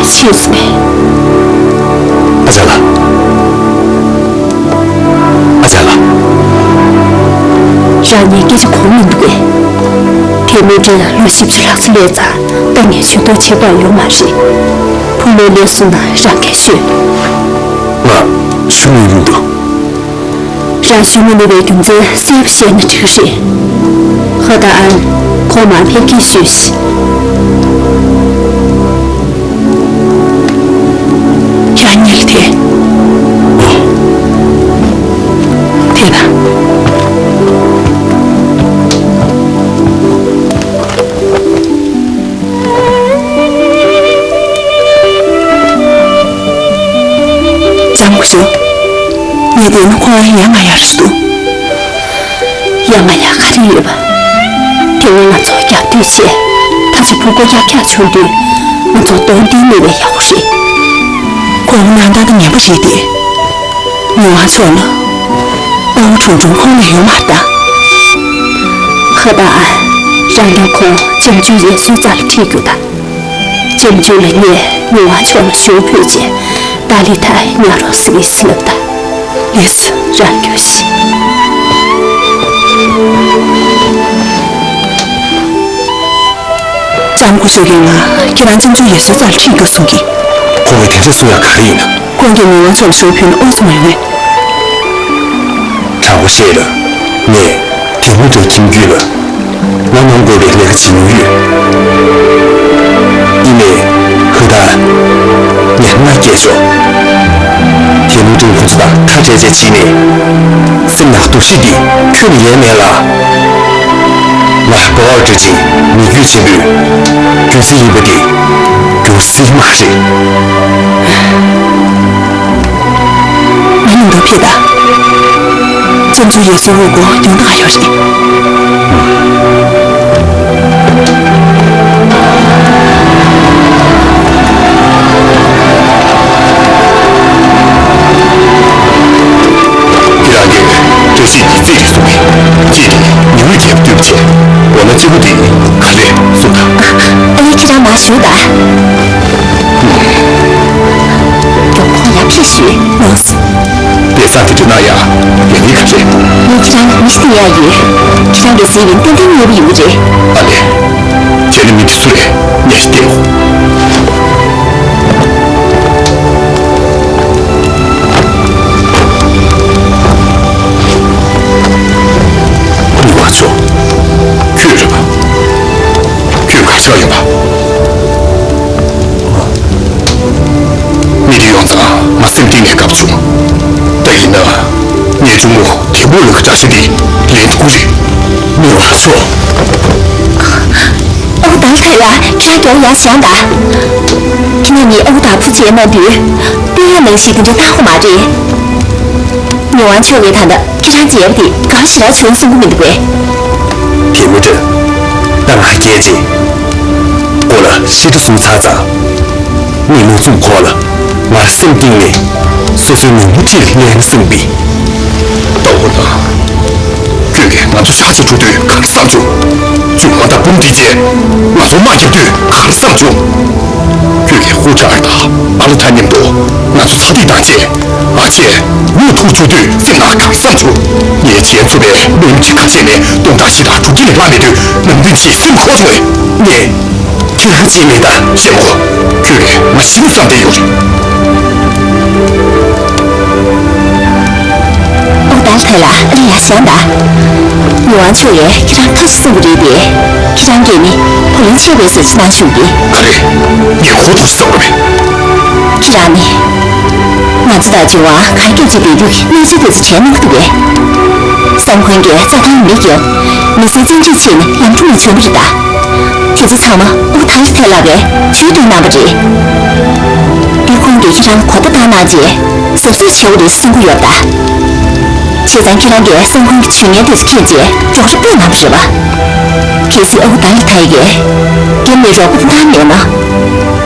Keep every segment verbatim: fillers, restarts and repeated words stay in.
ཕྱིས་སུ་ནས། ཨ་ཅག་ལགས། ཨ་ཅག་ལགས། རང་ཉིད་སྐད་ཆ་གོ་མི་འདུག་གས། དེ་མིན་དེ་ལ་ལོ་བཞི་བཅུ་ལྷག་ཙམ་སླེབས་ཙང་ད་ངས་ཇུས་གཏོགས་བྱེད་པ་ཡོང་མ་རེད། བུ་མོ་ལན་གསུམ་ན་རང་གིས་ཤོད། ང་ཞུ་མི་འདུག་རང་ཞུ་མི་ནུས་པའི་རྒྱུ་མཚན་གསལ་པོ་བཤད་ན་འགྲིག་གི་རེད། ཧ་ད་ཨན། ཁོང་མར་ཕེབས་སྐྱེལ་ཞུས་ཤིག་ཁྱེད་རང་གཉིད་ལ་དེ། དེ་ན། ལྕམ་སྐུ་ཞབས། ངས་བལྟས་ན་ཁོ་ཡ་ང་ཡ་རེད་འདུག་ཡ་ང་ཡ་ག་རེ་ཡོད་པ། དེ་སྔོན་ང་ཚོ་རྒྱབ་གཏོད་བྱས། ད་ཆ་ཕྲུ་གུ་ཡག་ཡག་བྱུང་དུས། ང་ཚོ་གདོང་འདི་མེད་པའི་ཡག་པོ་རེད། ཁོ་བོ་ནང་ད་ད་ངན་པ་རེད་དེ། ཉི་མ་མཚོ་ལ། དཔའ་བོ་ཁྲུང་ཁྲུང་ཁོང་ལ་ཡོད་མ་རེད་ད། ཧ་ད། རང་གིས་ཁོང་ལྕམ་ཆུང་ཡེ་སུའི་རྩར་ཁྲིད་རྒྱུ་དང་། ལྕམ་ཆུང་ལ་ངས་མྱུར་བ་མཆོག་ལ་ཞུ་ཕུལ་རྗེས་ཏཱ་ལི་ཐ་ཉར་རོ་ཟེར་གྱི་ཟིན་ལབ་ད། ལེས། རང་རྒྱུགས་ཤིག་ལྕམ་སྐུ་ཞབས་ཀྱིས་ང་ཁྱེད་རང་ལྕམ་ཆུང་ཡེ་སུའི་རྩར་ཁྲིད་རྒྱུ་གསུང་གི། ཁོང་གིས་དེ་འདྲ་གསུང་ཡག་ག་རེ་ཡིན་ན། ཁོང་གིས་མྱུར་བ་མཆོག་ལ་ཞུ་ཕུལ་ན་ཨོ་ཙི་མ་ཡོང་ངས། དྲང་པོ་བཤད་ལ། ངས་དེ་མུ་འདྲ་ཁྱིམ་རྒྱུད་ལ། ང་གནང་དགོས་པའི་ལས་ཀ་བྱེད་མྱོང་ཡོད། ཡིན་ནའི། ཧུ་ད། ངས་མནའ་སྐྱེལ་ཆོག་དེ་མུ་འདྲ་ཁོ་ཚོ་དང་ཁ་བྲལ་བྱས་ཕྱིན་ནས། སེམས་ནང་འདུ་ཤེས་འདི་ཁྱོན་ནས་ཡལ་མེད་ལ། ང་དཔའ་བར་འགྲོ་ཅིང་མི་རྒྱུད་ཆེན་པོས། རྒྱུ་མཚན་ཡིན་པ་འདི། འགྱུར་སྲིད་མ་རེད། ང་མི་འདུག་ཕེ་ད། ལྕམ་ཆུང་ཡེ་སུ་འུ་གོ་དོན་དག་ཡོད་རེད། ཁྱེད་རང་གིས་བཀྲ་ཤིས་ཀྱི་རྩིས་རེ་གསུངས་པས། རྩིས་དེ་ཉི་འོད་རྒྱལ་པོ་བཏོན་པ་བྱས། འོ་ན་རྩིས་པོ་དེ་ག་ལེར་གསུངས་དང་། ཨ་ནི་ཁྱེད་རང་མར་བཞུགས་དང་། མགྱོགས་ཁོང་ཡར་ཕེབས་ཞུས། ལགས་སོ། པེ་སང་དེ་འདྲ་གནང་ཡག་ཡ་ངའི་ཁ་རེད། ངས་ཁྱེད་རང་ལ་མི་ཞིག་སྟོན་ཡག་ཡོད། ཁྱེད་རང་གིས་གཟིགས་པ་ཡིན་ན་ཏན་ཏན་མཉེས་པོ་ཡོང་གི་རེད། ཨ་ལས། བྱས་ན་མི་འདི་སུ་རེད། ངས་ཤིག་བལྟས་འོ། ཉི་མ་མཚོ། ཁྱོད་རེད་པ། ཁྱོད་ག་ཆགས་ཡོད་པ། མི་འདི་ཡོང་ཙང་ང་སེམས་གཏིང་ནས་དགའ་པོ་བྱུང་། ད་ཡིན་ན། ངའི་གཅུང་མོ་དེ་པོ་ལ་གི་བཀྲ་ཤིས་འདི་ལན་ཐུང་རེད། ཉི་མ་མཚོ། ཨོ་ད་ལྟ་ལ་ཁྱེད་རང་མགྱོགས་ཡར་བཞེངས་དང་། ཁྱེད་རང་གཉིས་ཨོ་ད་ཕུ་བྱས་གནང་དུས། དཔེ་ཡག་ནང་བཞིན་དེ་འདྲ་བཏང་ཧོ་མ་རེད། ཉི་མ་མཚོ་ངས་ད་ལྟ་ཁྱེད་རང་མཇལ་བ་དེ་དགའ་ཞེ་དྲག་བྱུང་གསུང་གི་མི་འདུག་པས། དེ་མི་འདྲ། ད་ང་རྒྱལ་ཆེ། ཁོ་ལ་ཤི་ཁྲི་གསུངས་ཚར་ཙང་། ཉིན་མོ་ཙུམ་ཁོ་ལ་ང་སེམས་གཏིང་ནས་སོ་སོའི་ནུ་མོ་ཁྲིད་ལེན་སེམས་པའི། ལྟ་བུ་དང་། ཁྱོད་ཀྱིས་ང་ཚོ་ཤག་ཅིག་འགྲོ་དུས་གར་སང་བྱུང་། ཁྱོད་ང་དང་འབུམ་འདི་བཅས་ང་ཚོ་དམག་རྒྱབ་དུས་གར་སང་བྱུང་། ཁྱོད་ཀྱིས་ཧུ་ཁྲ་ཨར་དང་ཨ་ལ་ཐ་མཉམ་དུ་ང་ཚོ་ཚ་ཐིག་བཏང་རྗེས། ཨ་ཅེ། མུ་ཐུག་བཅུག་དུས་སེམས་ནང་གང་བསམ་བྱུང་། ངས་བྱས་ཚུགས་པའི་ལོ་ཉི་ཤུ་ཁ་ཤས་ནས་སྟོང་ཕྲག་བཞི་དང་དྲུག་ཅུ་ལས་ལྷག་མེད་དུས་ནམ་རྒྱུན་གྱིས་སེམས་ཁོག་བྱུང་བས། ངས་ཁྱོད་རང་བྱས་མེད་ད་ཞེ་མོ། ཁྱོད་ཀྱིས་ང་ཤི་ནི་བསམ་བསྡད་ཡོད་རེད། ཨོ་ད་ལྟ་ལ་ཨ་ལ་ཡ་བཞག་ད། ཉི་མ་མཚོ་ཡས་ཁྱེད་རང་ཁ་ཞིག་གསུང་གི་རེད་དེ། ཁྱེད་རང་གིས་ནི་བུ་ལོན་ཆད་པའི་ཟུར་ཞིག་གནང་བཞུགས་ཀྱི། ག་རེ། ངས་གོ་ཐོས་བསམ་པ་མེད། ཁྱེད་རང་ནི། ང་ཚོ་དང་འབྱོར་བ་གར་སྐྱོད་བྱེད་བསྡད་དུས་གནས་ཚུལ་དེ་ཚོ་བྱས་གནང་གི་འདུག་གས། སང་ཧོན་གྱི་རྩྭ་ཐང་མི་གིས་མི་སེར་བཙན་ཁྲིད་བྱས་ནས་ལམ་འཁྲུག་ནས་བྱུང་བ་རེད་ད། དེ་ཚོ་ཚང་མ་ཨུ་ཐང་ཞི་ཐེ་ལགས་ཀྱིས་ཇུས་བཏོན་གནང་བ་རེད། འདི་ཁོང་གིས་ཁྱེད་རང་ལ་གོ་བརྡ་བཏང་གནང་རྗེས་གཟབ་གཟབ་བྱེད་དགོས་རེད་གསུང་གི་ཡོད་པ་ད། བྱས་ཙང་ཁྱེད་རང་གིས་སང་ཧོན་གྱི་ཇུས་ངན་དེ་ཚོ་མཁྱེན་རྗེས་མགྱོགས་རེ་སྤོས་གནང་བ་རེད་པ། གལ་སྲིད་ཨ་ཁུ་ཏཱ་ལི་ཐའི་གིས་རྒྱབ་ནས་རོགས་པ་བཏང་མེད་ན།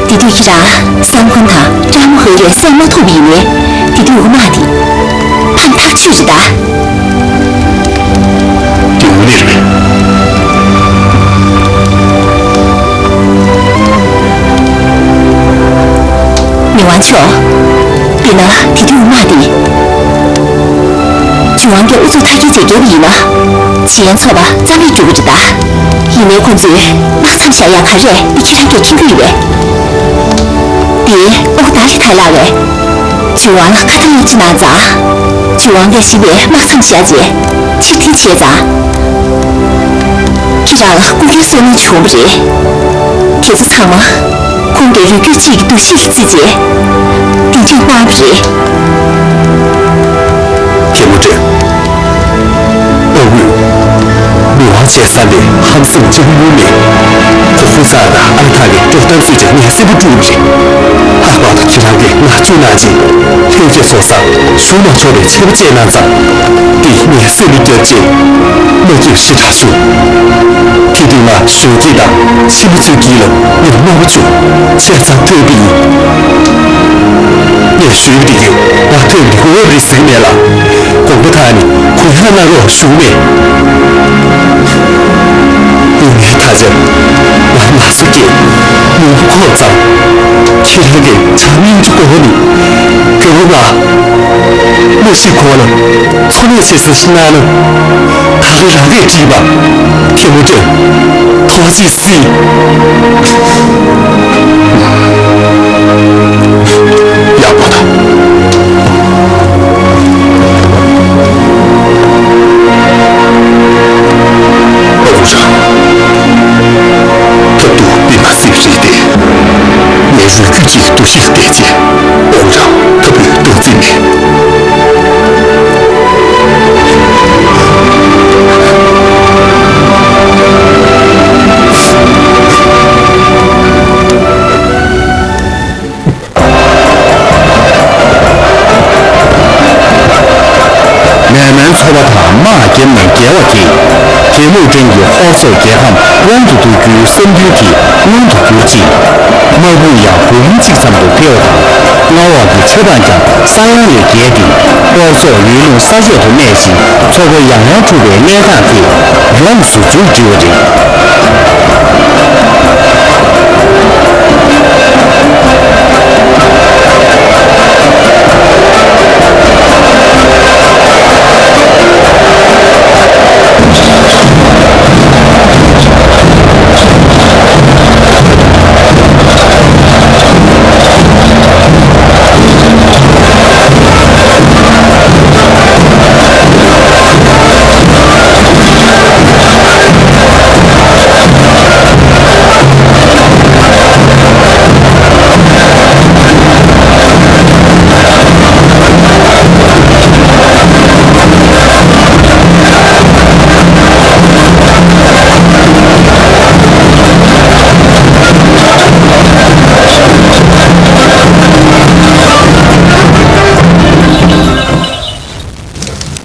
དེ་དུས་ཁྱེད་རང་སང་ཁོན་དང་ཀྲང་མོ་ཧོ་ཡས་བསད་མ་ཐུབ་པ་ཡིན་ནའི། དེ་དུས་འོ་མ་དེ་ཕམ་ཐག་ཆོད་རེད་ད། དེ་དངོས་གནས་རེད་པས། ཝང་ཆོག་དཔེར་ན་དེ་དུས་དམག་འདི། ཇུ་ཝང་གིས་ཨུ་ཚུགས་མཐའ་སྐྱེལ་བྱས་བརྒྱབ་པ་ཡིན་ན། ཇི་ཡང་ཚོགས་པ་རྩ་མེད་འགྲོ་གི་རེད་ད། ཡིན་ནའི་ཁོང་ཚོས་དམག་མཚམས་བཞག་ཡག་ག་རེ་རེད་དེ་ཁྱེད་རང་གིས་མཁྱེན་གྱི་ཡོད་པས། དེ་ཨོ་ད་རེ་ཐལ་ལག་རེད། ཇུ་ཝང་ལ་ཁ་ཏ་ལབ་ཅི་གནང་ཙང་། ཇུ་ཝང་གིས་གཞི་ནས་དམག་མཚམས་བཞག་རྗེས་ཕྱིར་འཐེན་བྱས་ཙང་། ཁྱེད་རང་ལ་སྐུ་སྒེར་སྲོག་ཉེན་བྱུང་བ་རེད། དེ་ཚོ་ཚང་མ་ཁོང་གིས་རུས་རྒྱུད་གཅིག་གི་འདུ་ཤེས་ལ་བརྩིས་རྗེས་རྒྱུན་འཁྱོངས་གནང་བ་རེད། ཐེ་མུ་ཀྲིན། ཨ་ཁུས་མི་དབང་བྱས་ས་ནས་ཧམ་སེམས་བཅངས་མྱོང་མེད། ཁོ་ཧུ་ས་དང་ཨ་ཐག་གི་དཀྲོག་གཏམ་ཚོས་ཀྱང་ངས་གསལ་པོ་བསྒྲུབས་པ་རེད། ལྷག་པར་དུ་ཁྱེད་རང་གིས་མངགས་བཅོལ་གནང་རྗེས་ལྷན་རྒྱས་ཚོགས་སར་ཞུགས་མ་ཆོག་པའི་ཆད་པ་བཅད་གནང་ཙང་། འདི་ངས་སེམས་ལ་བརྒྱབ་རྗེས་མ་སྐྱིད་ཞེ་དྲག་བྱུང་། དེ་དུས་ང་གཞོན་སྐྱེས་དང་ཕྱི་མི་ཚོའི་དཀྱིལ་ལ་ངས་རྣོ་པོ་བྱུང་། བྱས་ཙང་ཐོས་པ་ཡིན། ངས་ཞུས་པ་དེ་གས་ང་ཐོས་མི་འོས་རེད་ཟེར་གྱི་མེད་ལ། དགོངས་པ་དག་ནི་གུ་ཡངས་གནང་རོགས་ཞུ་གི་མེད། ཡིན་ནའི་ད་ཆ་ང་མ་སུ་སྐྱེས་མི་ཁོག་ཙམ། ཁྱེད་རང་གིས་བྱམས་སྙིང་རྗེ་སྒོ་ནས་རྒྱལ་བོ་ང་མ་ཤི་གོང་ལ་འཚོ་གནས་བྱེད་ཟེར་ཞིག་གནང་ན། ད་ག་རང་གིས་བྲིས་པ་ཐེ་མུ་ཀྲིན་ཐོག་ཅིག་སྲིད། ཡག་པོ་ད། ཨ་ཁུ་ཧྲ། ཐབས་སྡུག་པི་མ་སྲིད་རེད་དེ། ངའི་རུས་རྒྱུད་ཅིག་འདུ་ཤེས་བསྡད་རྗེས་ཨ་ཁུ་ཧྲ་ཐབས་ལུས་གཏོང་རྩིས་མེད། མེས་མོན་ཚོ་པ་དང་དམག་བརྒྱབ་ནས་རྒྱལ་བ་དེས། ཐེ་མུ་ཀྲིན་གྱིས་ཧོར་སོག་རྒྱལ་ཁམས་དབང་དུ་བསྡུ་རྒྱུའི་བསམ་འདུན་དེ་མངོན་དུ་གྱུར་ཅིང་། དམག་དཔུང་ཡང་འབུམ་གཅིག་ཙམ་དུ་འཕེལ་བ་དང་། མངའ་འོག་གི་ཆོས་དང་ཀྱང་ས་ཡང་ལས་བརྒལ་ཏེ། ཧོར་སོག་ཡུལ་ལུང་ས་བཅད་དུ་གནས་ཤིང་། ཚོ་པ་ཡང་ཡང་འཁྲུག་པའི་གནས་སྟངས་དེ་ཡོངས་སུ་མཇུག་བསྒྲིལ་བ་རེད།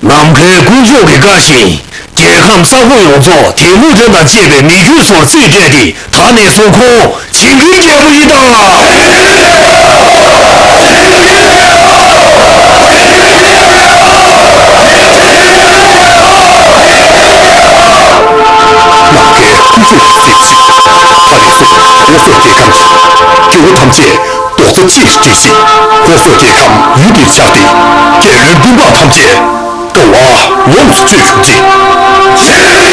ནམ་མཁའི་དཀོན་མཆོག་གི་བཀའ་བཞིན། རྒྱལ་ཁམས་ས་ཁོངས་ཡོངས་རྫོགས་ཐེ་མུ་ཀྲིན་དང་བཅས་པའི་མི་རྒྱུད་ཚོར་རྩིས་སྤྲད་དེ། ད་ནས་བཟུང་ཁོང་བྱིངས་ཀུན་རྒྱལ་པོ་ཡིན་ད། ང་རྒྱལ་ཁམས་ས་ཁོངས་ཡོངས་རྫོགས་ཀྱི་རྩིས་ཆེད། ད་ནས་བཟུང་ཧོར་སོག་རྒྱལ་ཁམས་ཀྱི་རྒྱལ་པོ་ཐམས་ཅད་རྡོག་རྩ་གཅིག་ཏུ་སྒྲིལ་ཞིང་། ཧོར་སོག་རྒྱལ་ཁམས་ཡུལ་དེར་བཅགས་ཏེ། རྒྱལ་བློན་སྤུན་པ་ཐམས་ཅད་དགའ་བ་ལོངས་སུ་སྤྱོད་གྱུར་ཅིག།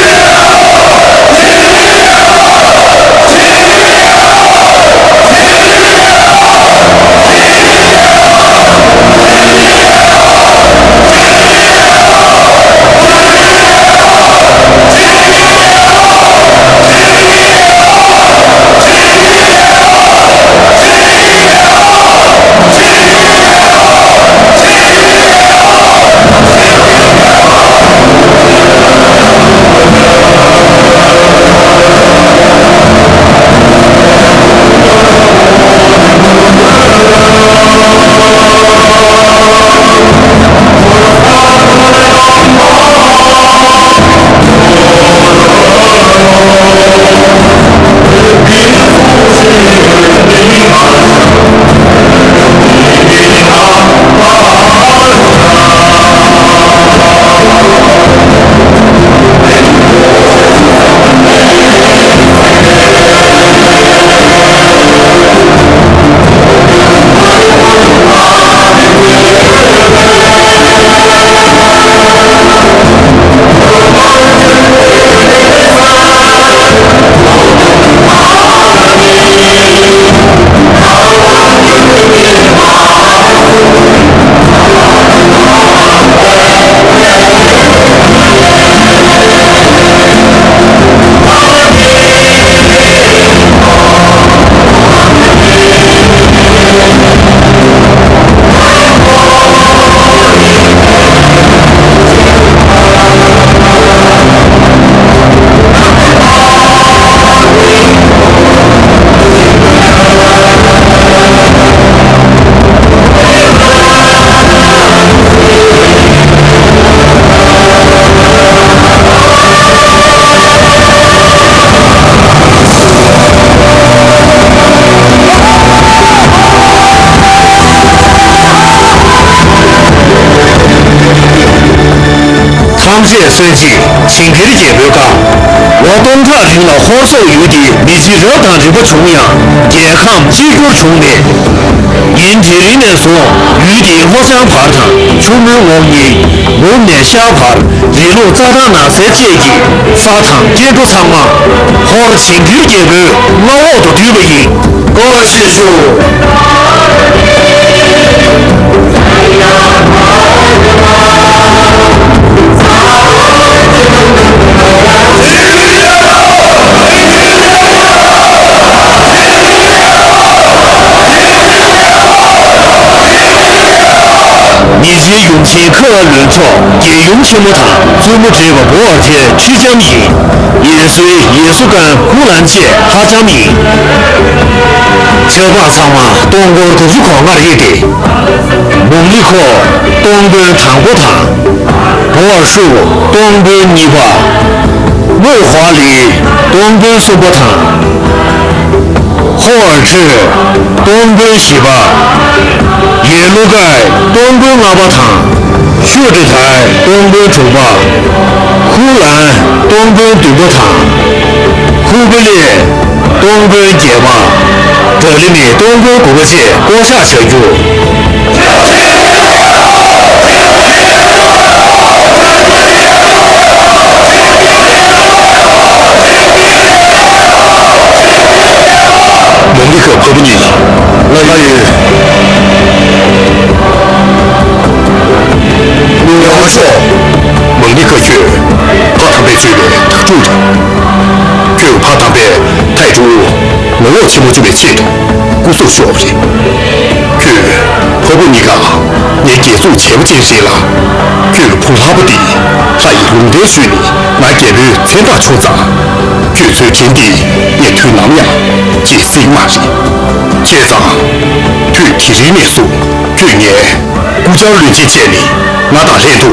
སྲོལ་འབྱེད་ཆིང་གིར་རྒྱལ་པོའི་བཀའ། ལོ་སྟོང་ཕྲག་རིང་ལ་ཧོར་སོག་ཡུལ་འདིའི་མི་རྗེ་རབ་དང་རིམ་པ་བྱུང་ཡང་རྒྱལ་ཁམས་གཅིག་གྱུར་བྱུང་མེད། ཉིན་དེ་རིང་ནས་བཟུང་ཡུལ་འདིའི་ལྷོ་བྱང་བར་དང་ཆུ་མོན་ངོགས་གཉིས། ནུབ་ནས་ཤར་བར་རི་ལུང་རྩྭ་ཐང་ནགས་ཚལ་བཅས་ཀྱི་ས་དང་སྐྱེ་འགྲོ་ཚང་མ་ཧོར་ཆིང་གིར་རྒྱལ་པོའི་མངའ་འོག་ཏུ་བསྡུས་པ་ཡིན། བཀའ་དྲིན་ཆེ་ཞུ། ཉེ་ཆར་ཡུམ་ཆེན་ཁ་བ་ལོན་མཆོག་རྒྱལ་ཡུམ་ཆེན་མོ་དང་བཙུན་མོ་བགྲེས་པ་འབོ་བར་ཐའི་ཆོས་ལྕམ་ཡིན། ཡེ་སུའི་ཡེ་སུ་ཀན་ཧུ་ལན་བཅས་ལྷ་ལྕམ་ཡིན། ཆབ་འབངས་ཚང་མ་སྟོང་སྐོར་དགུ་བཅུ་གོ་ལྔར་དབྱེ་སྟེ། མུང་ལི་ཁོ་སྟོང་དཔོན་དང་པོ་དང་། བོ་བར་ཧྲུའུ་སྟོང་དཔོན་གཉིས་པ། མོས་ཧྭ་ལི་སྟོང་དཔོན་གསུམ་པ་དང་། ཧོ་ཝར་ཁྲི་སྟོང་དཔོན་བཞི་པ། ཡེ་ལུ་ཀའི་སྟོང་དཔོན་ལྔ་པ་དང་། ཤུ་ཀྲི་ཐའི་སྟོང་དཔོན་དྲུག་པ། ཧུ་ལན་སྟོང་དཔོན་བདུན་པ་དང་། ཧུ་པི་ལེ་སྟོང་དཔོན་བརྒྱད་པ། ཌོ་ལི་མི་སྟོང་དཔོན་དགུ་པ་བཅས་བསྐོ་གཞག་བྱ་རྒྱུ། མུང་ལི་ཁ་ཕ་བུ་གཉིས། ལགས་ཡོད། ཉི་ཧོང་ཤོག་མུང་ལི་ཁ་ཁྱོད་ཕ་དམ་པས་གཙོས་པའི་དྭ་ཕྲུག་རེད། ཁྱོད་ཕ་དམ་པས་ཐའི་ཀྲུའུ་ངོ་ལོག་ཆེན་པོ་བྱུང་བའི་ཆེད་དུ་སྐུ་སྲོག་ཤོར་བ་རེད། ཁྱོད་ཕ་བུ་གཉིས་ཀ་ངའི་དགེ་ཕྲུག་བྱེད་པོ་ཅན་རེད་ལ། ཁྱོད་ཀྱི་བུ་ལྷག་པ་འདི་ལྷ་ཡི་ལུང་བསྟན་ཞུས་ནས་ང་རྒྱལ་པོའི་མཚན་རྟགས་བྱུང་ཙང་། ཁྱོད་ཚོའི་དྲིན་འདི་ངས་དུས་ནམ་ཡང་བརྗེད་སྲིད་མ་རེད། བྱས་ཙང་། དུས་དེ་རིང་ནས་བཟུང་ཁྱོད་ངའི་སྐུ་བཅར་བློན་ཆེན་བྱས་ནས་ང་དང་ལྷན་དུ་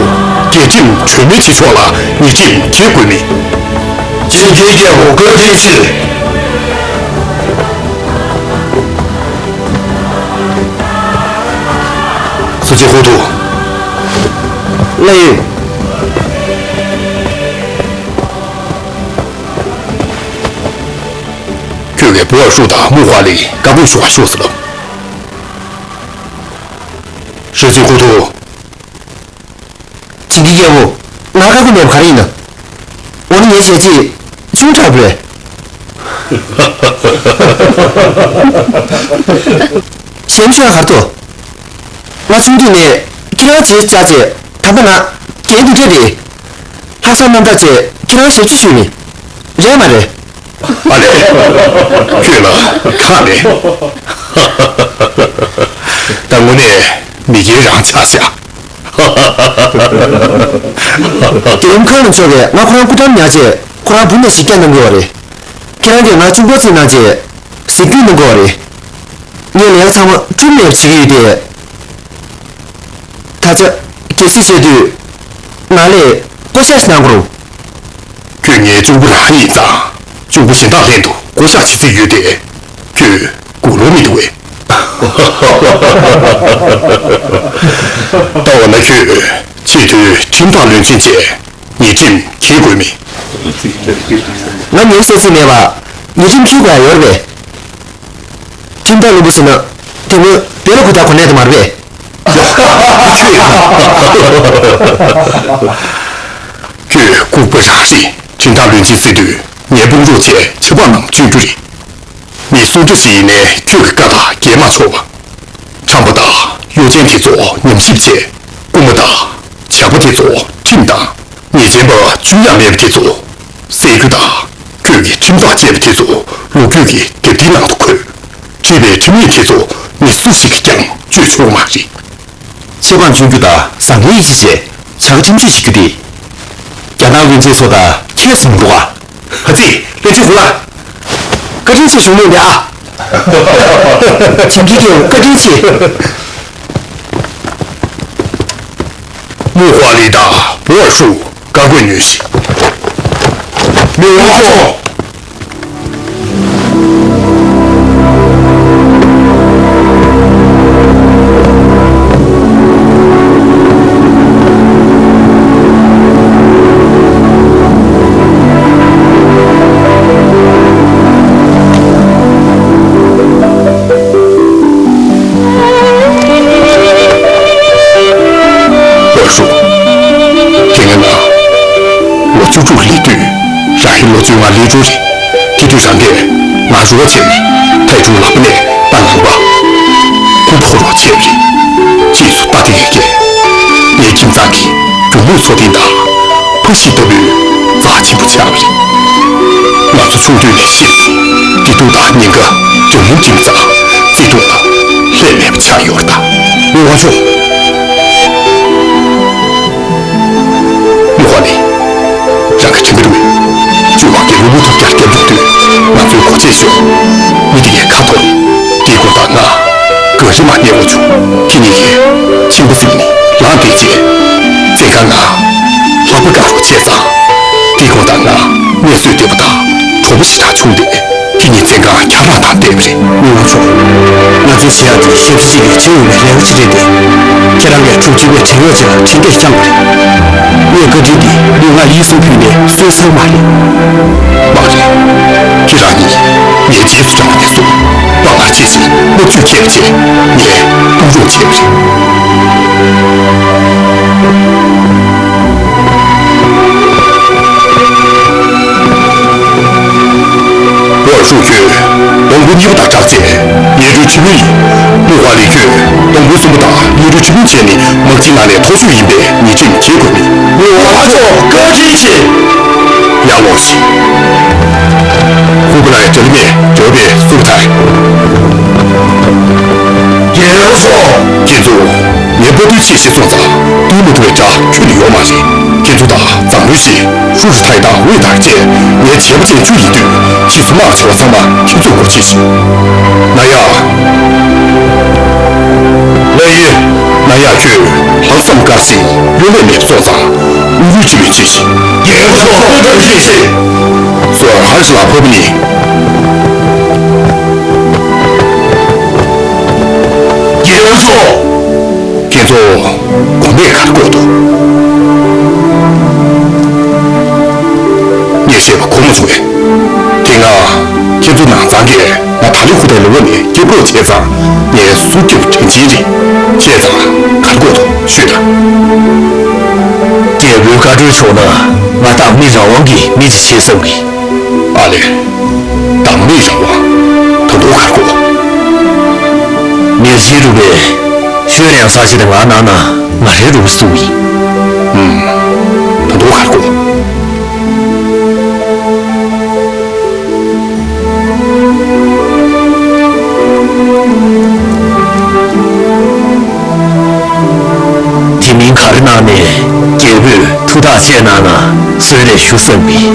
རྒྱལ་ཁྲིམས་གྲོས་མོལ་བྱེད་ཆོག་ལ་ཉེས་ཁྲིམས་འཁྱེར་དགོས་མེད། ཆིང་གིའི་རྒྱལ་པོ་བཀའ་དྲིན་ཆེ། སུ་ཅི་ཧུ་ཐུ། ལགས་ཡོད། ཁྱོད་ཀྱིས་བོ་ཨར་ཧྲུའུ་དང་མུའུ་ཧྭ་ལི་བཀའ་བཀོད་ཞུ་བར་ཤོག་ཟེར་ལབ། ཧྲི་ཙི་ཧུ་ཐུ། ཆིང་གི་རྒྱལ་པོ། ང་བཀའ་བཀོད་མེད་པ་ག་རེ་ཡིན་ནམ། འོ་ན་ངའི་བྱས་རྗེས་ཆུང་དྲགས་པས། གཞན་ཤོས་ག་རེ་འདུག། ང་ཆུང་དུས་ནས་ཁྱེད་རང་བྱས་རྗེས་ད་ལྟ་ང་རྒན་དུས་དྲན་རེད། ལྷག་བསམ་རྣམ་དག་བྱས་ཁྱེད་རང་ཞབས་ཕྱི་ཞུས་ནི། རེད་མ་རེད། ཨ་ལས། ཁྱོད་ལ་ཁག་མེད། ད་དངོས་གནས་མི་རྒན་རང་ཆགས་ཤག། རྒྱལ་ཡུམ་ཁ་ལོན་མཆོག་གིས་ང་ཁོ་རང་སྐུ་འགྲམ་ཉར་བྱས་ཁོ་རང་བུ་ནས་ཞིག་བསྐྱངས་གནང་གི་ཡོད་རེད། ཁྱེད་རང་གིས་ང་གཅུང་པོ་བརྩིས་གནང་བྱས་གཟིགས་སྐྱོང་གནང་གི་ཡོད་རེད། ངས་ལས་ཀ་ཚང་མ་སྒྲུབ་མེད་པ་བྱེད་ཀྱི་ཡོད་དེ། ད་ཆ་གལ་སྲིད་བྱས་དུས་ང་ལ་བསྐོ་བཞག་ཞིག་གནང་དགོས་རུང་། ཁྱོད་ངའི་གཅུང་པོ་རང་ཡིན་ཙང་གཅུང་པོ་གཞན་དག་ལྷན་དུ་བསྐོ་བཞག་བྱེད་རྩིས་ཡོད་དེ། ཁྱོད་དགུང་ལོ་མི་འདུག་བས། ད་འོ་ན་ཁྱོད་ཆེས་མཐོའི་ཁྲིམས་བདག་བློན་ཆེན་བྱས་ཉེས་ཁྲིམས་འཁྱེར་དགོས་མེད། ང་ཉེས་གསོག་རྩིས་མེད་པ་ཉེས་ཁྲིམས་འཁྱེར་དགོས་ཡ་ཡོད་རེད་པས། ཁྲིམས་བདག་བློན་པོ་ཟེར་ན་དེ་སྔོན་བེ་ལ་ཁུ་ཐག་གོ་གནས་དེ་མ་རེད་པས། ཁྱོད་ལྐུགས་པ་རང་རེད། ཁྲིམས་བདག་བློན་ཆེན་བརྩི་དུས་ངའི་དཔུང་རོགས་བྱས་ཆབ་འབངས་རྣམས་བཅོས་རྒྱུ་རེད། མི་སུ་འདྲ་ཞིག་ཡིན་ནའི་ཁྱོད་ཀྱི་བཀའ་དང་འགལ་མ་ཆོག་པ། ཁྲམ་པ་དང་གཡོ་ཅན་དེ་ཚོ་ཉམས་ཞིབ་བྱས། རྐུན་མ་དང་ཇག་པ་དེ་ཚོ་ཁྲིམས་དང་། ཉེས་ཅན་པ་བཅོས་ཡ་མེད་པ་དེ་ཚོ་བསད་རྒྱུ་དང་། ཁྱོད་ཀྱི་ཁྲིམས་ཐག་བཅད་པ་དེ་ཚོ་ལོ་རྒྱུས་ཀྱི་དེབ་ཐེར་ནང་དུ་འཁོད། བྲིས་པའི་ཁྲིམས་ཡིག་དེ་ཚོ་མི་སུ་ཞིག་གིས་ཀྱང་བཅོས་ཆོག་མ་རེད། ཆབ་འབངས་བཅོས་རྒྱུ་དང་བཟང་ངན་ཡིད་ཆེས་བྱས་བྱ་དགའ་ཁྲིམས་གཅོད་བྱེད་རྒྱུ་དེ། རྒྱ་ནག་བློན་ཆེན་ཚོ་དང་ཁྱད་དུ་མི་འགྲོ་ག། ཧ་ཙི། བློན་ཆེན་ཧུ་ལགས། བཀའ་དྲིན་ཆེ་ཞུ་མུས་འདི་ཨ། ཆིང་གི་རྒྱལ་པོ་བཀའ་དྲིན་ཆེ། མུའུ་ཧྭ་ལི་དང་བོ་ཨར་ཧྲུའུ་བཀའ་བཀོད་ཉོན་ཞིག། མི་དབང་མཆོག། ང་ལས་འགྲོ་རེད། དེ་དུས་རང་གིས་ང་རོགས་བྱས་ནས་ཐའི་ཀྲུང་ལག་པ་ནས་རྟ་ལངས་པ། ཁོ་ཕོ་རོགས་བྱས་པ་རེད། ཅེས་སུ་ལྟ་དེ་གས། ངའི་ཁྱིམ་ཚང་གི་རྒྱུ་ནོར་འཚོ་རྟེན་དང་ཕ་གཞིས་ལྟ་བུའི་རྩ་ཆེན་པོ་ཆགས་པ་རེད། ང་ཚོ་ཆུང་དུས་ནས་ཤི་སོང་། བདེ་སྡུག་དང་ཉེན་ཁ་འབྱུང་ལམ་འགྲིམ་ཙང་བརྩེ་དུང་ལ་ལྷད་མེད་པ་ཆགས་ཡོད་རེད་ད། ངའི་དབང་ཕྱུག་མི་ཧོ་ནི། རང་གི་དྲན་པ་རུ། ཅུས་ཝང་གི་ལུས་པོ་ཐོབ་རྒྱལ་སྐྱབས་འགྲོ་དུས་ང་ཚོའི་སྒོ་ཕྱེ་ཤོག་མི་དེ་གའི་ཁ་ཐོར། དེའི་སྐོར་དང་ང་། ག་རེ་མ་གནས་འོ་བྱུང་། ཁྱེད་གཉིས་ཀྱིས་ཆེན་པོ་བཙུགས་ནས་ལངས་བསྡད་རྗེས། བཙོན་ཁང་ནང་ལྷགས་པ་བཀག་རོགས་བྱས་ཙང་། དེའི་སྐོར་དང་ང་གནས་ཚུལ་འདྲེས་པ་དང་གྲོགས་པོ་ཞེ་དྲག་བྱུང་སྟེ། ཁྱེད་གཉིས་བཙོན་ཁང་འཁྱར་ར་དང་བསྡད་པ་རེད། མི་དབང་མཆོག་ང་ཚོའི་བྱེད་ཡག་དེ་ཞབས་ཕྱི་གི་ཆེ་བའི་ལས་འགུལ་ཅིག་རེད་དེ། ཁྱེད་རང་གིས་འཁྲུག་ཆེ་བའི་བྲེལ་བས་ཅིག་ལ་འཕྲིན་སྐད་བསྐྱངས་པ་རེད། ངས་བཀའ་དྲིན་དེ་ལུས་ངག་ཡིད་གསུམ་ཕུལ་ནས་གསོས་ཚར་མ་རེད། མ་རེད། ཁྱེད་རང་གཉིས་ངའི་རྗེས་སུ་འབྲངས་པ་ནས་བཟུང་དཔའ་ངར་ཆེ་ཞིང་སྟོབས་ཤུགས་ཆེ་བ་བྱས་ངས་སྡུག་རུས་བྱས་པ་རེད། ཝར་ཧྲུའུ་ཁྱོད་སྡོང་པོ་གཉིས་པ་དང་སྦྲགས་རྗེས་ཉེ་འགྲོའི་ཆུ་མིན་ཡིན། ལུ་ཧ་ལི་ཁྱོད་སྡོང་པོ་གསུམ་པ་དང་ཉེ་འགྲོའི་ཆུ་མིན་བྱས་ནས་དམག་སྤྱིའི་ནང་ནས་མཐོ་ཤོས་ཡིན་པས་ཉེས་ཁྲིམས་འགེལ་དགོས་མེད། ལུ་ཧ་མཆོག་བཀའ་དྲིན་ཆེ། ཡར་ལོངས་ཤིག་ཧུ་པ་ལའི་དྲ་ལི་མེད་འབྲེལ་བའི་སུ་ཐའི། རྒྱལ་པོ་མཆོག་ཁྱེད་ཚོ་ངའི་དཔའ་རྟུལ་ཆེ་ཞེས་སོང་ཙང་བསྟུན་མ་ཐུབ་པའི་དགྲ་ཁྱོན་ནས་ཡོད་མ་རེད། ཁྱེད་ཚོ་དང་འཛམ་བུ་གཞི་ཧྲུ་ཧྲི་ཐའི་དང་ཝེ་ཐར་བཅས་ངའི་བྱེད་པོ་ཅན་བཅུ་ཡིན་དུས་ཕྱིས་སུ་དམག་ཆེ་བ་ཚང་མ་ཁྱེད་ཚོས་འགོ་ཁྲིད་ཤོག་ན་ཡ། ལོ་ཡི། ན་ཡ་ཁྱོད་ལྷག་བསམ་དཀར་ཞིང་གཡོ་ལས་མེད་པ་སོང་ཙང་དབུ་ཁྲིད་བྱེད་པའི་ཆེད་ཞིག་རྒྱལ་པོ་མཆོག་བཀའ་དྲིན་ཆེ། སོར་ཧར་ཞི་ལ་ཕོབ་ནི། རྒྱལ་པོ་མཆོག་ཁྱེད་ཚོ་གོམས་པས་གར་དགོས་འདུག་ངས་བཤད་པ་གོ་མ་བྱུང་བས། དེ་སྔ་ཁྱེད་ཚོ་ནང་ཚང་གིས་ང་ད་ལི་ཧུ་ཐའི་ལུང་བ་ནས་སྐྱབས་བཀོད་བྱས་ཙང་ངའི་ཟུར་སྐྱོབ་དྲིན་ཆེན་རེད། བཤད་ཙང་གར་དགོས་འདུག་ཤོད་དང་། རྒྱལ་པོའི་བཀའ་འཁྲོལ་ཆོག་ན་ང་བདག་མི་རང་དབང་གིས་མི་ཅིག་བྱེད་བསམ་གི། ཨ་ལེ། བདག་མེད་རང་དབང་། ད་དུང་གར་དགོས། ངས་བཞི་རུ་བས་ཤོད་ཡང་ས་ཞིག་ཏུ་ང་ནང་ན་ང་རེ་རུ་སུ་ཡིན། ཨུམ། ད་དུང་གར་དགོས། དེ་མིན་ག་རེ་གནང་ནས་རྒྱལ་པོས་ཐུགས་ཐག་བཅད་གནང་ན་གསོལ་རས་ཞུ་བསམ་པས།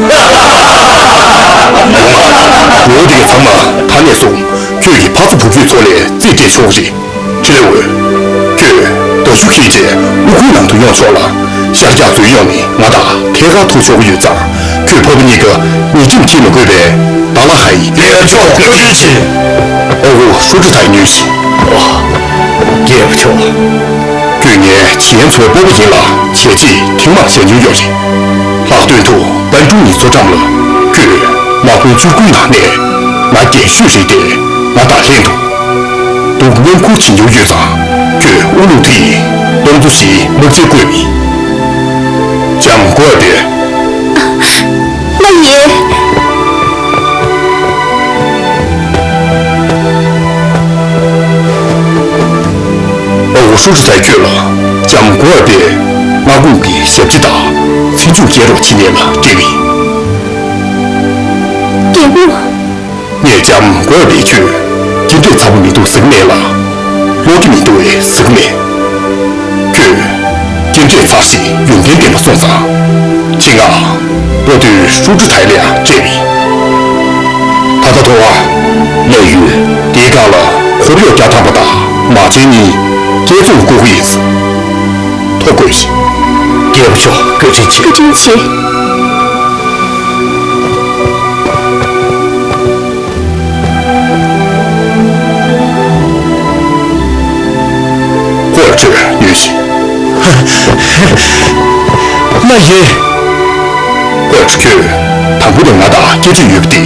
འོ་དེ་ཚང་མ་ད་ནས་བཟུང་ཁྱོད་ཀྱི་ཕ་ཚ་བུ་ཁྱོད་ཚོ་ལས་རྩིས་སྤྲད་ཆོག་རེད། ཁྲི་ལེ་འོད། ཁྱོད་རྡོ་ཆུ་ཁྱེར་རྗེས་དབུ་ཁུག་ནང་དུ་ཡོང་ཆོག་ལ། ཤར་རྒྱག་མཛོད་གཡོག་ནི་ང་དང་ཐད་ཀར་ཐུག་ཆོག་གི་ཡོད་ཙང་ཁྱོད་ཕ་བུ་གཉིས་ཀ་ཉེས་ཁྲིམས་འཁྱེར་མི་དགོས་པས་བདག་ལ་ཧ་ཡིན། རྒྱལ་པོ་མཆོག་བཀའ་དྲིན་ཆེ། ཨོ་ཧོ་ཧྲུ་ཀྲི་ཐའི་ཉོན་ཞིག་ཨོ། རྒྱལ་པོ་མཆོག་ཁྱོད་ངའི་བྱིས་གཉེན་ཚོའི་སྤོ་བོ་ཡིན་ལ་བྱས་རྗེས་ཐེངས་མང་བཞག་མྱོང་ཡོད་རེད། ལྷག་དོན་དུ་པན་ཀྲུང་ཡི་མཚོ་འགྲམ་ལ་ཁྱོད་དམག་དཔོན་བཅུ་དགུའི་ནང་ནས་ང་རྒན་ཤོས་རེད་དེ་ང་དང་ལྷན་དུ། སྡུག་མཉམ་ཁུར་བྱེད་མྱོང་ཡོད་ཙང་ཁྱོད་དབུ་ལུང་དེ་ཡི་སྟོང་ཚོ་བཞིའི་དམག་སྤྱིར་བསྐོས་མི། ལྕམ་མགོ་བ་དེ། ང་ཡིན། ཨོ་ཧྲུ་ཧྲི་ཐའི་ཁྱོད་ལ་ལྕམ་མགོ་བ་དེ་མངའ་ཁོངས་ཀྱི་ཞབས་ཕྱི་དང་ཚེ་མཇུག་སྐྱེལ་རོགས་བྱེད་མཁན་ལ་སྤྲད་པ་ཡིན། རྒྱལ་པོ། ངས་ལྕམ་མགོ་བ་དེ་ཁྱོད་ཀྱི་འདྲེ་ཚ་པོ་མི་འདུག་ཟེར་གི་མེད་ལ། བློ་གྲོས་མི་འདུག་ཟེར་གི་མེད། ཁྱོད་ཀྱི་འདྲེ་ཚ་ཞིག་ཡོན་ཏན་ལྡན་པ་སོང་ཙང་། ཁྱེད་ང་བློ་གྲོས་ཧྲུ་ཀྲུ་ཐའི་ལ་ཡང་སྤྲད་པ་ཡིན། ད་ལྟ་ཐོ་བ་ལ་ཡོད། དེའི་སྒང་ལ་འཁོར་གཡོག་བརྒྱ་ཐམ་པ་དང་དམག་ཆེན་གཉིས་སྐྱེད་ཚོང་བསྐུར་གི་ཡིན། ཐོ་འགོད་ཤིག་རྒྱལ་པོ་མཆོག་བཀའ་དྲིན་ཆེ། བཀའ་དྲིན་ཆེ། ཧོར་ཁྲོད་ཡོད་ཤིག་ང་ཡིན། ཧོར་ཁྲོད་ཁྱོད་དང་པོ་ནས་ང་དང་སྐད་འཕྲད་ཡོད་པ་དེ་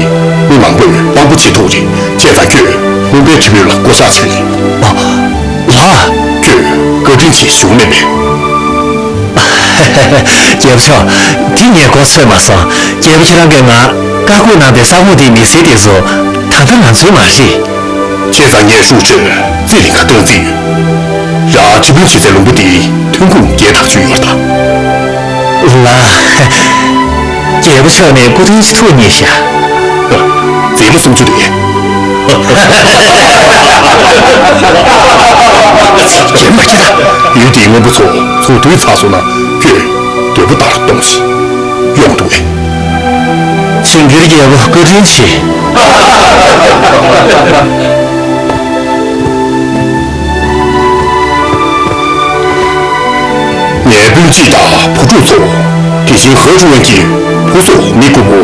མི་མང་པོས་དཔང་པོ་བྱེད་ཐུབ་རེད། བྱས་ཙང་ཁྱོད་ལྷུན་པོའི་ཁྲི་མུན་ལ་བསྐོ་བཞག་བྱས་རེད། ཨ། ལགས། ཁྱོད་བཀའ་དྲིན་ཆེ་ཞུ་མེད་པས། རྒྱལ་པོ་མཆོག་དེ་ངས་གོ་ཚོད་མ་སོང་། རྒྱལ་པོ་ཁྱེད་རང་གིས་ང་ བཀའ་བཀོད་གནང་པའི་ས་ཁོངས་དེའི་མི་སེར་དེ་ཚོ་ད་ལྟ་ང་ཚོའི་མ་རེད། བྱས་ཙང་ངས་ཧྲུའུ་ཅིར་རྩིས་ལེན་ཁ་བཏང་རྩིས་ཡོད། རང་ཁྲི་དཔོན་བྱེད་སའི་ལུང་པ་འདིའི་ཐོན་ཁུངས་རྒྱས་ཐག་ཆོད་ཡོད་ད། ལགས། རྒྱལ་པོ་མཆོག་ནས་སྐུ་མདུན་ཅིག་ཐུགས་མཉེས་ཤག་མཛེས་མ་སུམ་ཅུ་རེད། རྒྱན་མ་ཁྱེར་ད། ཡུལ་འདིའི་སྔོན་པོ་ཚོ་ཚོ་དུས་ཚགས་སོང་ན་ཁྱོད་འདོད་པ་ལྟར་གཏོང་ཞིག་ཡོང་འདུག་གས། ཆིང་གིར་རྒྱལ་པོ་བཀའ་དྲིན་ཆེ། ངའི་སྤུན་མཆེད་དང་བུ་ཕྲུག་ཚོ། དེ་བཞིན་ཧེ་ཧྲུའུ་ཝན་གྱི་བུ་སོགས་མི་དགུ་པོ་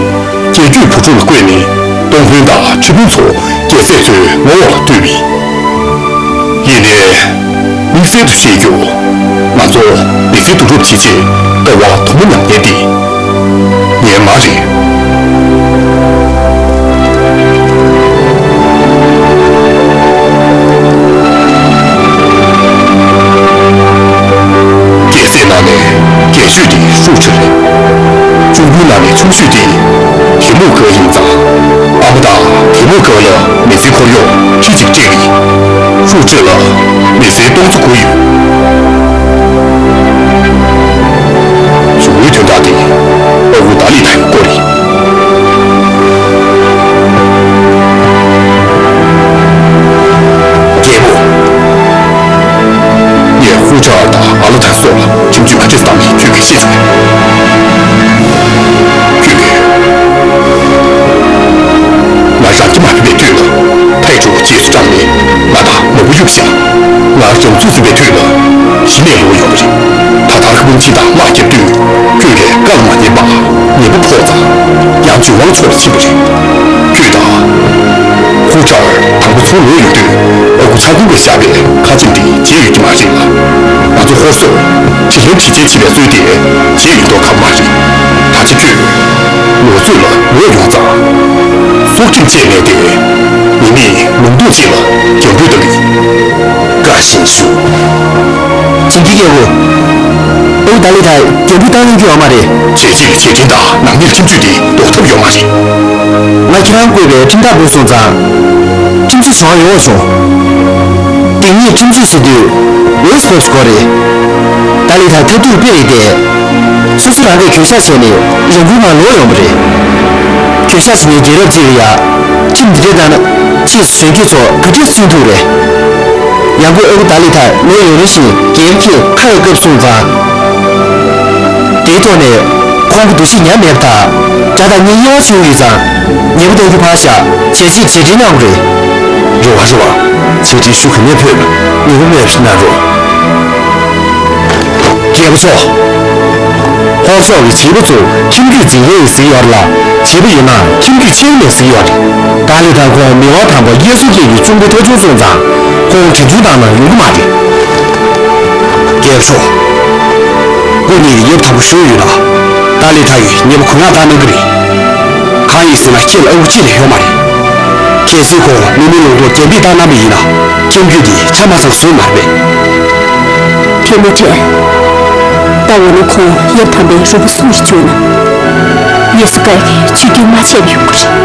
རྒྱལ་རྒྱུད་བུ་ཕྲུག་ལ་བསྐོས་ནས་ཏུང་ཧྥུན་དང་ཁྲི་དཔོན་ཚོ་རྒྱལ་སྲས་ཚོའི་ངོ་འོག་ལ་བསྡུས་པ་ཡིན། ཡིན་ནའི། དམིགས་བསལ་དུ་བཤད་རྒྱུ། ང་ཚོ་མི་ཚེ་སྡུག་རུབ་བྱེད་ཆེད་དཀའ་བ་དུ་མ་མྱངས་མཁན་དེ། ངའི་མ་རེད། རྒྱལ་སྲས་ནང་ནས་རྒྱལ་ཤོས་དེ་ཧྲུའུ་ཅི་རེད། གཅུང་སྤུན་ནང་ནས་ཆུང་ཤོས་དེ་ཐེ་མུ་ཀ་ཡིན་ཙང་། ཨ་མ་དང་ཐེ་མུ་ཀ་ལ་མི་ཚེ་འཁོར་གཡོག་ཁྲི་གཅིག་སྤྲད་ཀྱི་ཡིན། ཧྲུའུ་ཅི་ལ་མི་ཚེ་སྟོང་ཚོ་དགུ་ཡོད། གཞུང་གཡོག་དོན་དག་དེ་ཨ་ཁུ་ཏཱ་ལི་ཐའི་སྐོར་རེད། རྒྱལ་པོ། ངས་ཧུ་ཅར་དང་ཨ་ལ་ཐའི་སོགས་ལ་ཁྲིམས་གཅོད་ག་འདྲས་བཏང་མིན་ཁྱོད་ཀྱིས་ཤེས་བྱུང་ངས། ཁྱོད་ཀྱིས། ང་རང་གི་མ་ཕེབས་པའི་དུས་ལ་ཐའི་ཅུ་རྗེས་སུ་འབྲངས་ནས་ང་དང་ནོར་བུ་གཡུགས་ཤག་ང་རང་ཚོ་ཟིན་པའི་དུས་ལ་གཞི་ནས་ལོག་ཡོང་བ་རེད། ད་ལྟར་ཁ་བུན་ཆི་དང་དམག་རྒྱབ་དུས་ཁྱོད་ཀྱིས་བཀའ་ལ་མ་ཉན་པར་ཉེས་པོ་ཕོག་ཙང་། ཡང་ཇོ་ཝང་ཚོ་ལ་ཕྱིན་པ་རེད། ཁྱོད་དང་། ཧུ་ཅར་དང་པོ་ཚུར་ལོག་ཡོང་དུས་ཨ་ཁུ་ཚ་ཁུ་གིས་བཞག་པའི་ཁ་ཆེམས་དེ་བརྗེད་ཡོད་ཀྱི་མ་རེད་ལ། ང་ཚོ་ཧོར་སོག་དྲིན་ལན་དྲི་རྩད་བྱེད་པའི་སྲོལ་དེ་བརྗེད་ཡོད་མདོག་ཁ་པོ་མ་རེད། ད་ཆ་ཁྱོད་ལོ་ཚོད་ལ་ལོག་ཡོང་ཙང་། སྲོག་ཁྲིམས་བཅད་མེད་དེ། ཉེས་མེད་ལུང་སྟོན་བྱེད་ལ་རྒྱབ་འགྲོས་གཏང་གི། བཀའ་བཞིན་ཞུ། ཆིང་གི་རྒྱལ་པོ། ཨ་ཁུ་ཏཱ་ལི་ཐའི་རྒྱལ་པོ་བཏང་ཡོང་རྒྱུ་ཡོད་མ་རེད། རྒྱལ་སྤྱིའི་རྗེས་དྲན་དང་ནང་མིའི་ཁྲིམས་གཅོད་དེ་ཟློག་ཐབས་ཡོད་མ་རེད། ང་ཁྱེད་རང་བསྐོས་པའི་ཁྲིམས་ཐག་འབུད་སོང་ཙང་། ཁྲིམས་གཅོད་བྱེད་དབང་ཡོད་བྱུང་། དེ་ཉིད་ཁྲིམས་གཅོད་ཟེར་དུས་ལས་སྐབས་སུ་གོ་རེད། ཏཱ་ལི་ཐའི་ཐབས་སྡུག་དཔེ་རེད་དེ། སོ་སོ་རང་གིས་གྱོད་བཤགས་བྱས་ནས་རང་འགུལ་ངང་ལོག་ཡོང་བ་རེད། གྱོད་བཤགས་བྱེད་མཁན་རྒྱལ་རབས་ཅིག་ལ་ཡ། ཁྲིམས་འདི་འདྲས་བཏང་ན་ཕྱིས་སུ་གཞོན་སྐྱེས་ཚོ་ག་འདྲས་བརྩོན་ཐུབ་རེད། ཡང་སྒོས་ཨ་ཁུ་ཏཱ་ལི་ཐའི་ལོ་ཡུན་རིང་ཞིག་རྒྱལ་ཁབ་ཁྱེར་ཁ་ཡོད་སྐབས་སོང་ཙང་། དེའི་ཐོག་ནས་ཁོང་གི་འདུ་ཤེས་ཉམས་མེད་པ་དང་དགྲ་དང་གཉེན་དབྱེ་བ་ཕྱེ་ཡོད་ཙང་། ཉེས་པོ་གཏོང་རྒྱུ་ཕར་བཞག་བྱས་རྗེས་རྗེས་དྲན་གནང་དགོས་རེད། རེ་བ་རེ་བ། རྗེས་དྲན་ཞུ་ག་ནས་ཕོད་པ་ཉེས་པོ་མེད་པ་ཞིག་གནང་རོགས། རྒྱལ་པོ་མཆོག་ཧོར་སོག་གི་བྱིས་པ་ཚོ་ཁྱིམ་རྒྱུད་འཛིན་མཁན་ཡིན་ཟེར་ཡོད་རེད་ལ། བྱིས་པ་ཡིན་ན་ཁྱིམ་རྒྱུད་གཅིག་ནས་ཟེར་ཡོད་རེད། ཏཱ་ལི་ཐའི་ཁོང་མི་དབང་དམ་པ་ཡེ་སུ་ཀྱད་ཀྱི་གཅུང་པོ་འདྲ་བྱུང་སོང་ཙང་། ཁོང་དྲིན་ཆུང་བཏང་ན་ཡོང་གི་མ་རེད། རྒྱལ་པོ་མཆོག་སྐུ་ཉིད་ཀྱི་ཡབ་དམ་པ་བཞུགས་ཡོད་ན། ཏཱ་ལི་ཐའི་ཉེས་པ་གུ་ཡངས་བཏང་གནང་གི་རེད། གང་ཡིན་ཟེར་ན་ཁྱེད་ལ་ཨ་ཁུ་གཅིག་ལས་ཡོད་མ་རེད། གལ་སྲིད་ཁོང་མི་མེད་ལུང་པར་རྒྱ་ཕིབས་བཏང་གནང་བ་ཡིན་ན། ཁྱིམ་རྒྱུད་འདི་ཆ་མ་ཚང་བཟོས་མ་རེད་པས། ཐེ་མུ་ཅན། ད་འོ་ན་ཁོང་ཡབ་དམ་པའི་རུས་པ་གསུམ་ཞིག་བྱུང་ན། ཡེ་སུ་ཀ་གིས་ཆིག་སྒྲིལ་མ་བྱས་པ་ཡོང་གི་རེད།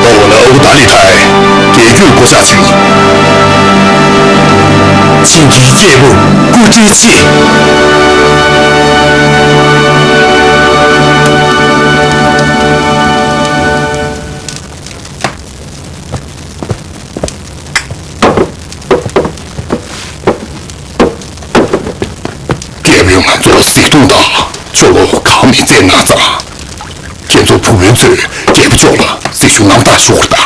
ད་འོ་ན་ཨ་ཁུ་ཏཱ་ལི་ཐའི་རྒྱལ་རྒྱུད་བསྐོ་བཞག་ཚུལ་ཡིན། ཆིང་གི་རྒྱལ་པོ་སྐུ་དྲིན་ཆེ། རྒྱལ་པོས་ང་ཚོར་གཟིགས་མཐོང་དང་ཆོ་ག་གང་མིན་བསྩལ་གནང་ཙང་། ཁྱེད་ཚོ་བུ་སྤུན་ཚོས་རྒྱལ་པོ་མཆོག་ལ་གཟིགས་ཞུ་གནང་སྟངས་ཤོག་རེ་ད།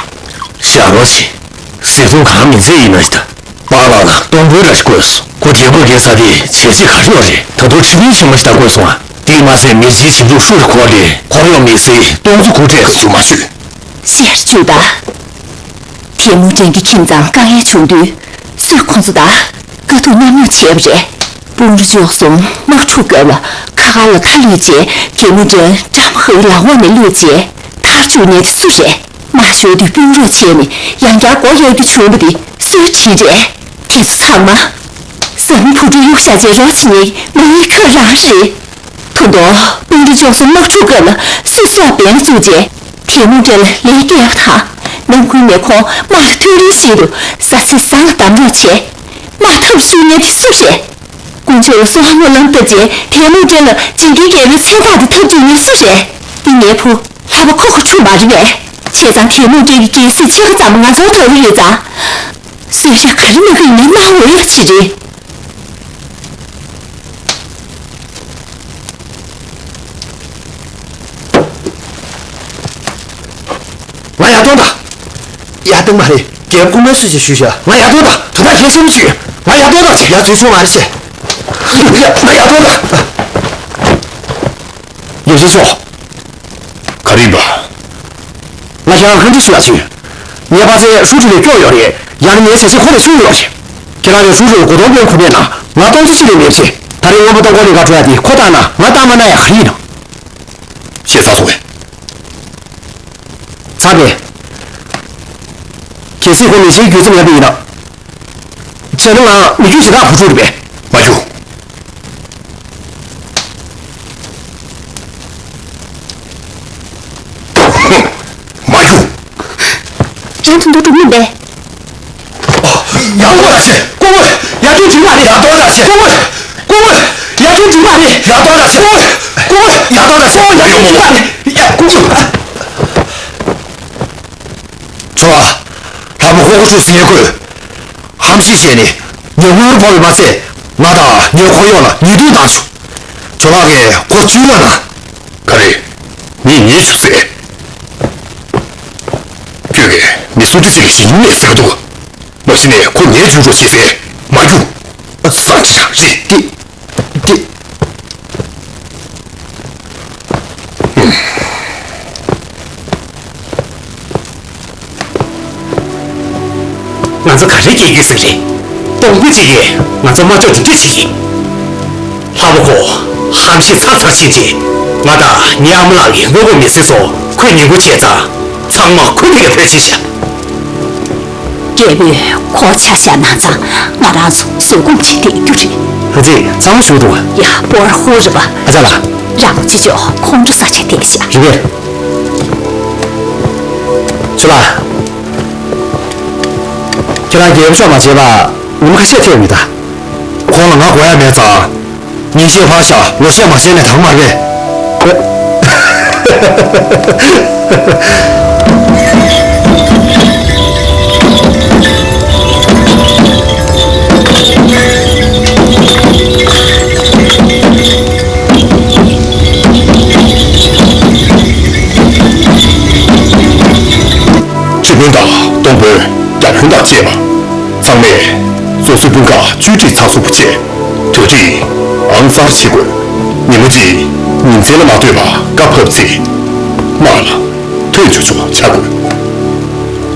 ཞག་རོགས་ཆེ། གཟིགས་མཐོང་གང་མིན་བསྩལ་ཡིན་ན་ཞིག་ད། པཱ་ལགས་ལ་སྟོང་དགོན་ར་ཞིག་བསྐོས་སོང་། ཁོ་རྒྱལ་པོ་དགེ་ས་དེ་བྱས་རྗེས་ག་རེ་ཡོད་རེད། ད་དུང་ཁྲི་དཔོན་ཆེན་མོ་ཞིག་ད་བསྐོས་སོང་ཨ། དེས་མ་ཟད་མི་ཚེའི་ཞིབ་འཇུག་ཧྲུའུ་རུ་འཁོར་ཏེ་འཁོར་གཡོག་མི་སེར་སྟོང་ཚོ་དགུ་སྤྲད་སོང་མ་ཞུས། ཤེར་ཆུ་ད། ཐེ་མུ་ཅན་གྱི་ཁྱིམ་ཚང་དཀའ་ངལ་བྱུང་དུས་སུས་ཁོང་ཚོ་ད། དཀའ་སྡུག་མཉམ་མྱོང་བྱས་པ་རེད། སྤུན་རུ་འཇོག་སོང་དམག་འཁྲུག་བརྒྱབ་ལ་ཁ་ཁ་ལ་ཁ་ལུས་རྗེས་ཐེ་མུ་ཅན་ཀྲམ་ཧའི་ལག་འོག་ནས་བླུས་རྗེས་མཐར་བཅུག་ནས་དེ་སུ་རེད། མ་ཞོག་དུས་དཔུང་རོགས་བྱས་ནས་ཡང་བསྐྱར་མགོ་གཡོག་རྒྱུ་བྱུང་བ་དེ་སུའི་བྱེད་རེད། དེ་ཚོ་ཚང་མ་བཟའ་མི་བུ་ཕྲུག་གཡུག་བཞག་བྱས་རོགས་བྱེད་མཁན་མ་ཡི་ཁོ་རང་རེད། ད་དུང་དཔུང་སྒྲིག་ལྕོགས་ཚོ་དམག་འཁྲུག་སྐབས་ལ་སུས་སྲོག་འབེན་ལ་བཙུགས་རྗེས་ཐལ་མོ་སྒྲ་ལ་ལན་བསྐྱལ་བ་དང་། ནམ་རྒྱུན་ནས་ཁོང་དམག་ཐུག་རིང་ཞིག་ཏུ་ཟ་ཚེ་ཟ་ལ་བསྡམ་རོགས་བྱས། དམག་འཐབ་ཞུགས་མཁན་དེ་སུ་རེད། དཀོན་མཆོག་ལ་གསོལ་བ་སྨོན་ལམ་བཏབ་རྗེས་ཐལ་མོ་སྒྲ་ལ་བྱིན་གྱིས་རྒྱལ་བའི་མཚན་རྟགས་དེ་འཐབ་བཅུག་མཁན་སུ་རེད། འདི་ངའི་བུ་ལྷག་པ་ཁོ་ཁོ་ཆུ་མ་རེད་པས། བྱས་ཙང་ཐལ་མོ་སྒྲ་གི་རྒྱལ་སྲིད་ཕྱེད་ཀ་ཙམ་ང་ཚོར་ཐོབ་ཀྱི་ཡོད་ཙང་། གསོལ་རས་ག་རེ་གནང་གི་ཡིན་ན་གནང་འོས་པ་ཅིག་རེད། ང་ཡར་གཏོང་དང་། ཡར་གཏོང་མ་རེད། རྒྱལ་པོ་སྐུ་ངལ་གསོ་ཞེས་ཞུས་ཤག་ང་ཡར་གཏོང་དང་། དོ་བདག་ཁྱེད་སེམས་ཤིག་ང་ཡར་གཏོང་དང་། ཡར་འཛུལ་སོང་མ་རེད་ཟེར། ང་ཡར་གཏོང་དང་། ཡེ་ཤེས་མཚོ། ག་རེ་ཡིན་པ། ང་ཁྱེད་རང་ཧམ་འདྲི་ཞུ་ཡག་བྱུང་ཡོད། ངའི་པ་ཚེ་ཧྲུའུ་ཀྲུའུ་ལས་སྐྱོ་ཡོད་རེད། ཡང་ན་ངའི་བྱས་རྗེས་ཁོ་ལས་ཆུང་ཡོད་རེད། ཁྱེད་རང་ལས་ཧྲུའུ་ཀྲུའུ་གོ་མཐོང་དཔོན་ཁོ་མེད་ན་ང་སྟོང་ཚོ་གཅིག་ལས་མེད་ཟེར། ད་རེས་སྔོན་པོ་སྟོང་གོ་ལས་ཀ་འགྲོ་ཡག་དེ་ཁོ་བཏང་ན་ང་བཏང་མ་ན་ཡག་ག་རེ་ཡིན་ནམ། ཞེ་ས་སོང་བས། ཚར་བས། གལ་སྲིད་ཁོ་མི་ཚེའི་རྒྱུ་མཚན་མེད་པ་ཡིན་ན། བྱས་ན་ང་མི་རྒྱུད་ཞེ་དྲག་བུ་ཕྲུག་རེད་པས། མ་རྒྱུག་མ་རྒྱུག་ཡང་དུ་འདུག་འདུག་མིན་པས། ཡག་པོ་ར་ཆེ། སྐུ་ངོ། ཡར་ཐོན་འགྲིག་མ་རེད། ཡག་པོ་ར་ཆེ། སྐུ་ངོ། སྐུ་ངོ། ཡར་ཐོན་འགྲིག་མ་རེད། ཡག་པོ་ར་ཆེ། སྐུ་ངོ། སྐུ་ངོ། ཡག་པོ་ར་ཆེ། སྐུ་ངོ། ཡར་ཐོན་འགྲིག་མ་རེད། ཡ། སྐུ་ངོ། ཚོ་བ། ལྷ་མོ་ཁོ་ཁོ་ཚོས་ཟིན་ཡོད་དགོས། ཧམ་སེམས་བྱས་ནས་ཉེ་སྔོན་བབས་པ་མ་ཚད་ང་དང་ངའི་འཁོར་གཡོག་ལ་ཉེས་རྡུང་བཏང་བྱུང་། ཇོ་ལགས་ཀྱིས་ཁོ་ཚུར་ལབ་ན། ག་རེ། མི་ཉེས་བྱུང་ཟེར། ཁྱོད་ཀྱིས་མི་སུ་ཏི་ཟེར་གྱི་ཞིག་ཉུང་ནས་ཟེར་གི་འདུག་མ་གཞི་ནས་ཁོ་ཉེས་བྱུང་འགྲོ་ཞེས་ཟེར་མ་རྒྱུག་སང་ཅི་རང་རེད། འདི། འདི། ང་ཚོ་ག་རེ་སྐྱེལ་རྒྱུ་ཟིག་རེད། སྟོང་པ་གཅིག་གིས་ང་ཚོ་དམར་ཕྱོགས་འདི་འདྲ་བྱེད་ཀྱི། ལྷག་པ་ཁོ་ཧམ་ཤེད་ཚ་ཚ་ཕྱིན་རྗེས་ང་དང་ངའི་ཨ་མ་ལགས་ཀྱི་དངོས་པོ་མི་སེར་ཚོ་ཁོས་ཉེས་པོ་བྱས་ཙང་ཚང་མ་ཁོ་ཐད་ཀ་ཕེབས་ཕྱིན་བཞག་རྒྱལ་པོས་ཁོ་ཆ་བཞག་གནང་ཙང་ང་རང་ཚོ་བཟོད་སྒོམ་བྱེད་བསྡད་རྒྱུ་རེད། ཨ་ཙི། ཚང་མ་བཞུགས་འདུག་ཡ། པོར་ཧུ་རེད་པ། ཨ་ཅག་ལགས། རང་ཅི་ཅོ་ཁོང་ཁྲོ་ཟ་བྱས་བསྡད་ཤག་རེད་པས། ཆུ་ལགས། ཁྱེད་རང་རྒྱལ་པོ་མཆོག་མ་བྱེད་པ་ཉིན་མོ་ཁ་ཤས་ཐེབས་མི་གདའ། ཁོང་ལ་ང་དགོས་ཡ་མེད་ཙང་། ཉིན་ཤས་ཕར་བཞག་ལོ་ཤས་མ་བྱས་ནས་དང་མར་པས། སྤྱི་དཔོན་དང་སྟོང་དཔོན། བརྒྱ་དཔོན་དང་བཅས་པ་ཚང་མས་སོ་སོའི་དཔུང་ཁག་བཅོས་སྒྲིག་ཚགས་ཚུད་པོ་བྱས། དུས་རིང་ཨང་གསར་བྱེད་དགོས། ཉིན་མོ་གཅིག་ཉིན་མཚན་ལ་མ་ལྟོས་པར་བཀའ་ཕབ་ཚེ་དམག་ལ་ཐོན་ཆུ་ཆུ་བྱ་དགོས།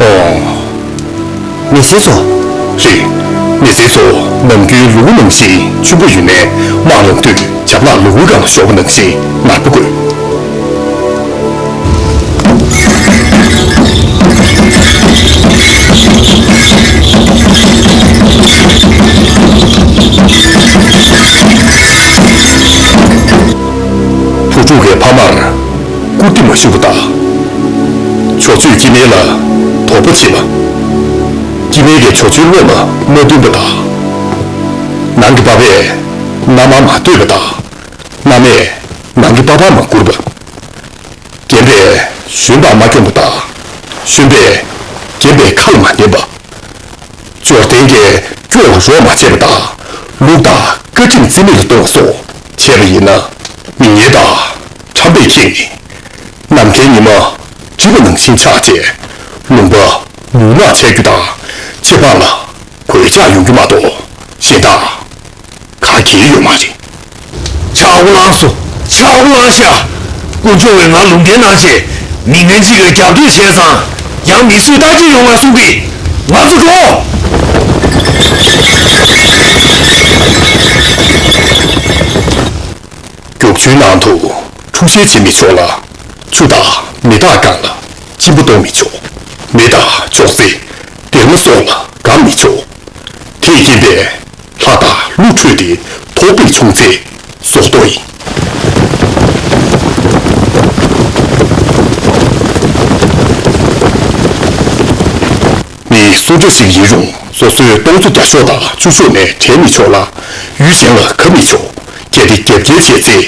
ཨོ། མི་སེར་ཚོ། རེད། མི་སེར་ཚོ་ནམ་རྒྱུན་ལུག་ནང་བཞིན་གཅུང་པོ་ཡོད་ནའི་དམག་ལ་ལྟོས། ཇབ་ལག་ལུག་གུ་སྒང་ལ་ཞོག་པ་ནང་བཞིན་ནག་པོ་དགོས། བུ་ཕྲུག་གི་ཕ་མར་བཀུར་སྟི་མ་ཞུ་བ་དང་། ཇོ་ཚོས་སྐྱེ་དམན་ལ་དོགས་པ་བྱེད་པ། སྐྱེ་དམན་གྱིས་ཇོ་ཚོའི་བློ་ལ་མ་བསྟུན་པ་དང་། ནང་གི་པ་ཕས་མནའ་མར་མ་ལྟོས་པ་དང་། མནའ་མས་ནང་གི་པ་ཕར་མ་བཀུར་བ། རྒན་པས་གཞོན་པར་མ་སྐྱོན་པ་དང་། གཞོན་པས་རྒན་པའི་ཁ་ལ་མ་ཉན་པ། འབྱོར་ལྡན་གྱིས་སྐྱོ་བ་རོགས་མ་བྱས་པ་དང་། ལུག་དང་བཀའ་ཁྲིམས་རྩིས་མེད་ལ་གཏོང་བ་སོགས་བྱས་པ་ཡིན་ན། མི་ངན་དང་ཁྲམ་པས་ཁེངས་ནས་ནམ་མཁའི་ཉི་མ་བསྒྲིབས་པ་ནང་བཞིན་ཆགས་རྗེས་ལུང་པ་མུན་ནག་ཆགས་རྒྱུ་དང་། ཆབ་འབངས་ལ་གོད་ཆག་ཡོང་རྒྱུ་མ་གཏོགས་གཞན་དག་ག་གེ་ཡོད་མ་རེད། ཆག་སྒོ་ལངས་སོང་། ཆག་སྒོ་ལངས་ཤག་དཀོན་མཆོག་བས་ང་ལུང་བསྟན་གནང་བྱས། མི་ངན་གཅིག་གིས་རྒྱབ་གཏོད་བྱས་ཙང་། ཡང་མི་སུས་རྟ་རྒྱུག་ཡོང་ང་གསུང་གི། ང་ཚོ་འགྲོ། རྒྱུག་ཆུའི་ནང་དུ་འཁྲུག་ཆ་བྱེད་མི་ཆོག་ལ། ཆུ་དང་མེ་སྟག་སྒང་ལ་གཅིན་པ་གཏོང་མི་ཆོག་མེ་དང་ཅོག་ཙེ། སྡེར་མོ་སོགས་ལ་དགའ་མི་ཆོག་དེས་རྐྱེན་པས། ལྷ་དང་ཀླུ་ཁྲོས་ཏེ་དོགས་པའི་ཆུང་ཚེ་བཟོ་ལྟོ་ཡིན། མི་སུ་འདྲ་ཞིག་ཡིན་རུང་སོ་སོའི་སྟོང་ཚོ་བརྒྱ་ཤོག་དང་བཅུ་ཤོག་ནས་བྲལ་མི་ཆོག་ལ། ཡུལ་གཞན་ལ་གབ་མི་ཆོག་གལ་ཏེ་རྒྱབ་འགལ་བྱས་ཚེ་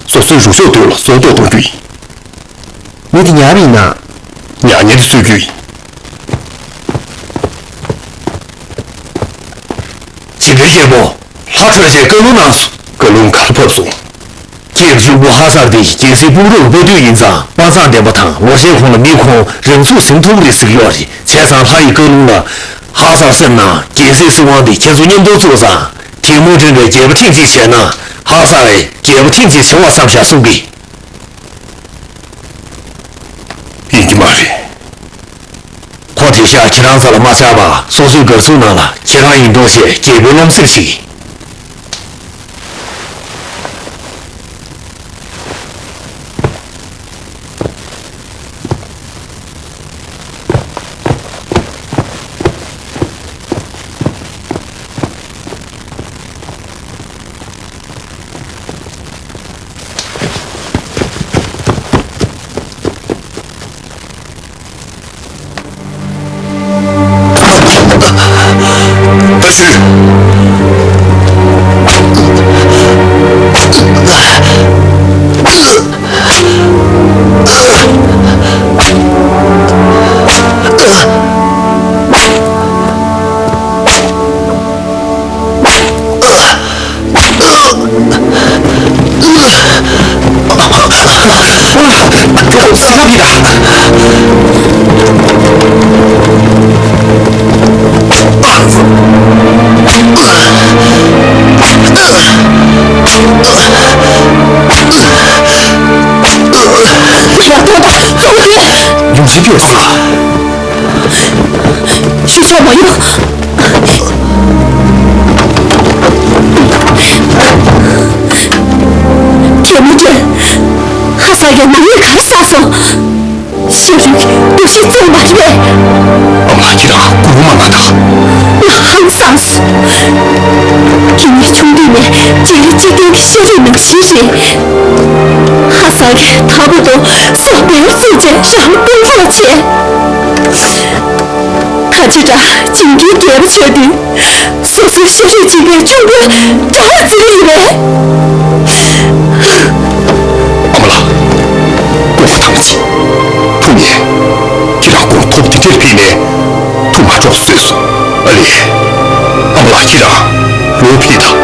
སོ་སོའི་རུ་ཤོག་དོད་ལ་བཟོ་ལྟོ་གཏོང་རྒྱུ་ཡིན། མི་དེ་ཉར་ཡིན་ན། ཉར་ཉེན་དུ་གསོད་རྒྱུ་ཡིན། བྱིན་པའི་རྒྱལ་པོ། ལྷ་ཁྲོས་ཏེ་བཀའ་ལུང་གནང་སོང་། བཀའ་ལུང་ག་རེ་ཕབ་སོང་། རྒྱལ་བྱེད་པོ་ཧ་སར་དེ་རྒྱལ་སྲིད་དཔུང་རོགས་དཔའ་བདུད་ཡིན་ཙང་དཔའ་མཛངས་ལྡན་པ་དང་ལོ་ཤས་གོང་ལ་མི་ཁོང་རང་ཚུགས་ཟིན་ཐུབ་རེད་ཟེར་གྱི་ཡོད་རེད། བྱས་ཙང་ལྷ་ཡི་བཀའ་ལུང་ལ། ཧ་སར་སེམས་ནང་རྒྱལ་སྲིད་སྲིད་དབང་དེ་ཁྱེད་ཚོ་མཉམ་དུ་བཙུགས་ཙང་། དེ་མུ་མཐུད་པའི་རྒྱལ་པོ་ཐེངས་གཅིག་བྱས་ན་ཧ་སར་རྒྱལ་པོ་ཐེངས་གཅིག་བྱུང་བ་བསམ་བཞག་གསུང་གི། ཡིན་གྱི་མ་རེད། ཁོ་དེ་ཤག་ཁྱེད་རང་རྩ་ལ་མ་ཆགས་པ་སོ་སོའི་སྒར་ཚུགས་ནང་ལ་ཁྱེད་རང་ཡིན་མདོག་བྱས་རྒྱལ་པོའི་རློམ་སེམས་ཤིག་ཡོང་ཆེན་ཁྱོད་ཚོ། ཞུ་ཆོག་མ་ཡོང་། རྒྱལ་མོ་ཁྱོད། ཧ་སག་གིས་ནག་ཉེས་ག་རེ་བསགས་སོང་། ཤེས་རིག་འདུ་ཤེས་བཙོང་བ་རེད། ཨ་མ་ཁྱེད་རང་སྐུ་རུ་མ་ང་དང་། ང་ཧང་སངས་སོང་། ཁྱེད་གཉིས་ཆུང་དུས་ནས་གཅིག་ལ་གཅིག་བརྟེན་གྱི་ཤེས་རིག་ནང་བཞིན་རེད། ཧ་སག་གིས་ད་བར་དུ་སོག་པོའི་བཙུགས་བྱས་རང་སྟོང་ཕོག་བྱས། ཁ་ཆེ་དྲག་ཇིང་གིའི་རྒྱལ་པོ་བྱས་དུས། སོ་སོའི་ཤ་རུས་གཅིག་པའི་གཅུང་པོའི་དགྲ་ལ་བརྩི་གི་ཡིན་པས། ཨ་མ་ལགས། སྐུ་ངོ་ཐང་ཆེ། ཐུགས་ངས་ཁྱེད་རང་དགོངས་ཐོབ་དེ་འདྲར་ཕེབས་ནས་ཐུགས་མ་འཕྲོག་བཟོས་སོང་། ཨ་ལས། ཨ་མ་ལགས་ཁྱེད་རང་ལོག་ཕེབས་དང་།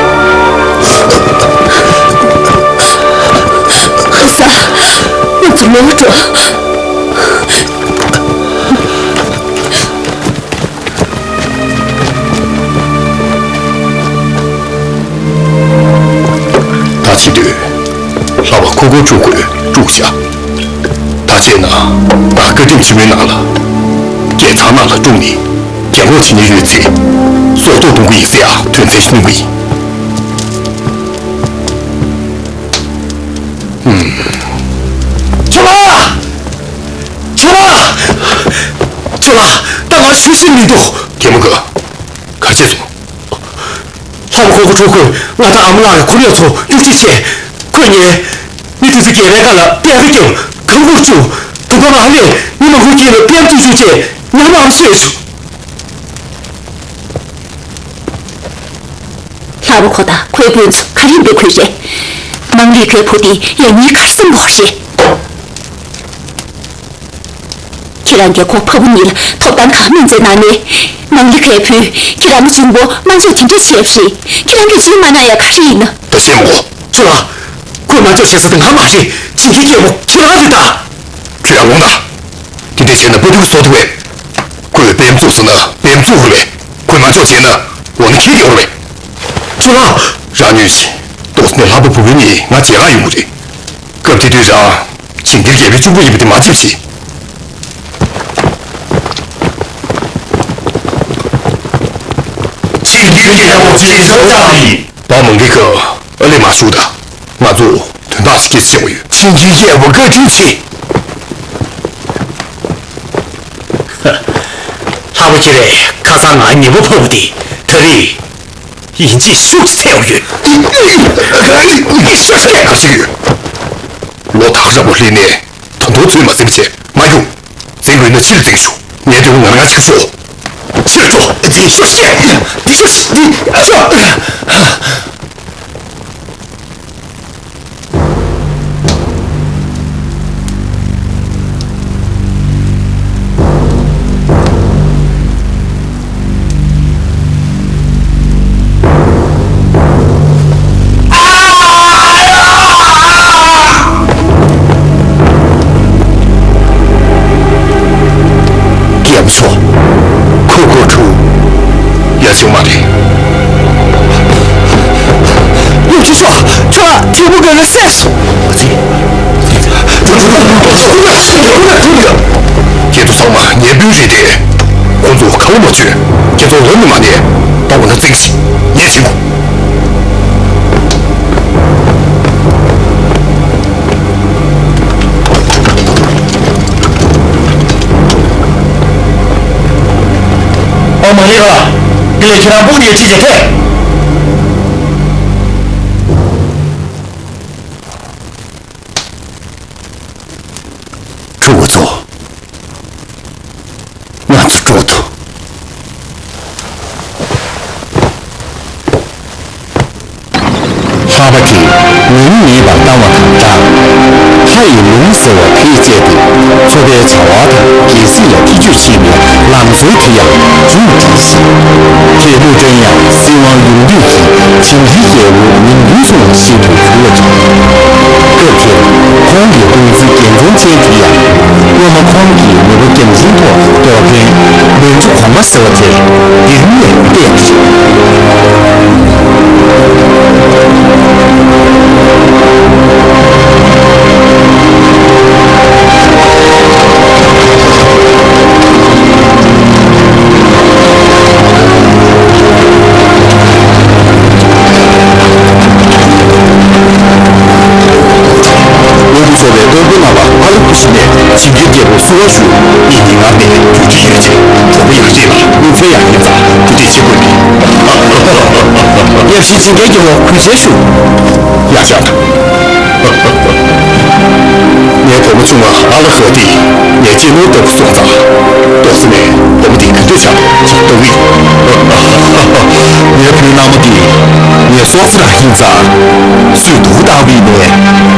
ཧ་སག་ང་ཚོ་ལོག་འགྲོ། ད་བྱེད་དུས། ལྷག་པ་ཁོ་ཁོ་ཕྲུ་གུས་དཀྲུགས་བྱ། ད་བྱས་ན་ང་བཀའ་ཁྲིམས་ཆེན་མོའི་ནང་ལ། རྒྱལ་ཚང་ནང་ལ་དཀྲུགས་ནས་གྱེན་ལོག་བྱེད་ཉེན་ཡོད་ཚེ། སྲོག་ཐོག་གཏོང་གི་ཡིན་ཟེར་ཡ་དོན་ཚན་བཞི་སྣོན་གི་ཡིན། ཁྱོད་ལ། ཁྱོད་ལ། ཁྱོད་ལ་ད་ང་ཤི་ཤི་མི་འདུག་རྒྱལ་མོ་ཁྱོད། ག་རེ་བྱས་སོང་། ལྷ་མོ་ཁོ་ཁོ་ཁྲོ་ཁོས་ང་དང་ཨ་མ་ལགས་ཀྱི་ཁོར་ཡུག་ཚོ་གཡུག་ཁྲིད་བྱས། ཁོས་ངས་མི་དེ་ཚོ་རྒྱལ་བའི་བཀའ་ལ་གཏད་ཁ་བརྒྱབ། གང་བུར་བཅུག་དུ་པ་ང་ལས་མི་མང་པོ་སྐྱེས་ལ་པེམ་བཅུག་བཅུག་བྱས་ཉམས་ཨམ་སྲོས་བྱུང་། ལྷ་མོ་ཁོ་དང་ཁོའི་སྤུན་ཚོ་ག་རེ་འདོད་ཁོས་རེད། མང་ལི་ཁོའི་བུ་དེ་ཡང་མྱི་གར་སོང་བ་རེད། ཁྱེད་རང་གིས་ཁོ་ཕ་བུ་གཉིས་ལ་ཐོབ་ཐང་གང་སྨིན་མཛད་གནང་ནས། མང་ལི་ཁའི་བུས་ཁྱེད་རང་ནི་འཇིམ་པོ་དམངས་གཙོ་དེ་འདྲ་བྱས་པ་རེད། ཁྱེད་རང་གིས་འཇིམ་མ་གནང་ཡ་ག་རེ་ཡིན་ན། ད་བཤད་མ་གོ་ཁྱོད་ལ། ཁོས་མ་འཇོག་བྱེད་ས་དེ་ང་མ་རེད། ཇིང་གིའི་རྒྱལ་པོ་ཁྱེད་རང་རེད་ད། ཁྱོད་ཡར་ལོངས་དང་། དེ་འདྲ་བྱས་ན་དཔའ་ཐུལ་བཟོ་ཐུབ་པས། ཁོས་པེམ་བཙུགས་སོང་ན་པེམ་བཙུགས་དགོས་རེད། ཁོས་མ་འཇོག་བྱས་ན་འོ་ན་ཁྱེད་ཀྱི་འོ་རེད། ཁྱོད་ལ། རང་ཉོན་ཞིག་ཏོག་ནས་ལྷག་པ་བུ་བུ་གཉིས་ང་མཇལ་ཁ་ཡོང་གི་རེད། སྐབས་དེ་དུས་རང་ཇིང་གིར་རྒྱལ་པོའི་གཅུང་པོ་ཡིན་པ་དེ་མ་བརྗེད་ཅིག་ཇིང་གིར་རྒྱལ་པོ་ཇིང་ཟོ་ཅང་ཡིན། བ་མང་གི་ཁ་ཨ་ལས་མ་ཞུགས་དང་། ང་ཚོ་དོན་དག་ཅིག་སྐད་ཆ་བཤད་དགོས་ཡོད། ཇིང་གིར་རྒྱལ་པོ་བཀའ་དྲིན་ཆེ། ཨ་ཕོ་ཁྱེད་རས་ཁ་སང་ང་ཉེ་པོ་ཕོག་པ་དེ་ད་རེས་ཡིན་གཅིག་ཤུགས་ཀྱིས་ཐེབས་ཡོད། ཤུགས་ཀྱིས་ག་ཚོད་ཡོད། ལོ་དྭགས་ར་བོ་ལྷས་ནས་ད་དུང་ཚོད་མ་འཛིན་པ་བྱས་མ་ཡོང་། འཛིན་དགོས་ན་ཕྱིར་འཛིན་ཤོག་ངས་དོན་ང་རང་ཅིག་ཤོག་ཕྱིར་འགྲོ། འདི་ཤོག་ཤོག་འདི་ཤོག་འདི་ཤོག་རྒྱལ་པོ་མཆོག་ཁོ་ཁོ་ཁྲུ། ཡ་ཆུང་མ་རེད། ཡུམ་ཆེན་མཆོག་ཁྱོད་ལ་ཐིག་པོ་ག་ལ་བསད་སོང་། ཁྱེད་ཚོ་ཚང་མ་ངའི་སྤུན་རེད་དེ། ཁོ་ཚོ་ཁ་བ་མ་ཆོད། ཁྱེད་ཚོ་ལབ་ནི་མ་ནས་ད་འོ་ན་བཙན་ཞིག་ངས་བྱེད་དགོས། ཨོ་མ་ལི་ར། དེ་ལས་ཁྱེད་རང་སྤུན་ནས་ཁྲིད་བྱས་ཐལ། ཕྲུ་གུ་ཚོ། ང་ཚོ་འགྲོ་ཐུབ། ལྷགས་པ་དེ་ཉིན་མེད་པར་བཏང་བ་དང་སྦྲགས། ལྷ་ཡི་ལུང་ཟེར་བ་དེས་བཅད་དེ། ཚོ་པའི་བྱ་བ་དང་རྒྱལ་སྲིད་ལ་ཐེ་ཇུས་བྱེད་པའི་ལམ་སྲོལ་དེ་ཡང་རྒྱུན་འགྲིག་ཞིང་། དེ་ལུགས་མཐུན་ཡང་སྲིད་དབང་ཡོངས་འདུས་ཀྱི་ཇིང་གིའི་རྒྱལ་པོ་མིང་དོན་མཚུངས་པ་ཞིག་ཏུ་གྱུར་བ་རེད། སྐབས་དེར་ཁོང་གི་གདུང་རྩེ་རྒྱལ་མཚན་ཅན་དེ་ཡང་སྔོན་མ་ཁོང་གི་ནུས་པ་འགན་འཛིན་ཐོག་གཏོགས་མཁན་མོན་གྷོ་གོང་མ་ཟེར་བ་དེ་འདི་རིང་ནས་བལྟས་པ་རེད། སྔོན་འགྲོ་ཚོགས་པའི་དབུ་དཔོན་རྣམ་པ་ཨ་ལུ་ཀུ་ཤི་ནས་ཇིང་གིའི་རྒྱལ་པོར་བསུ་བ་ཞུ། ངེད་ཀྱི་ངག་ནས་རྒྱུ་ཅི་ཡོད་ཅེས་གྲོགས་པོ་ཡག་ཅིག་ལ་མི་ཚེ་ཡང་ཡིན་ཙང་དེ་འདྲས་བྱེད་དགོས་མེད། ཡབ་གཞིས་ཇིང་གིའི་རྒྱལ་པོ་གུས་བྱས་ཞུ། ཡ་ཤ། ངའི་བུ་མོ་ཆུང་བ་ཨ་ལ་ཧོ་དེ་ངའི་གཅེས་ནོར་ལྟ་བུ་སོང་ཙང་། ཏོག་ཙམ་ནས་བུ་མོ་དེ་ག་འདྲས་ཆགས་ཅིག་ལྟ་གི་ཡིན། ངའི་བུའི་མནའ་མ་དེ་ངའི་སྲོག་རྩ་རང་ཡིན་ཙང་། སུས་སྡུག་བཏང་བ་ཡིན་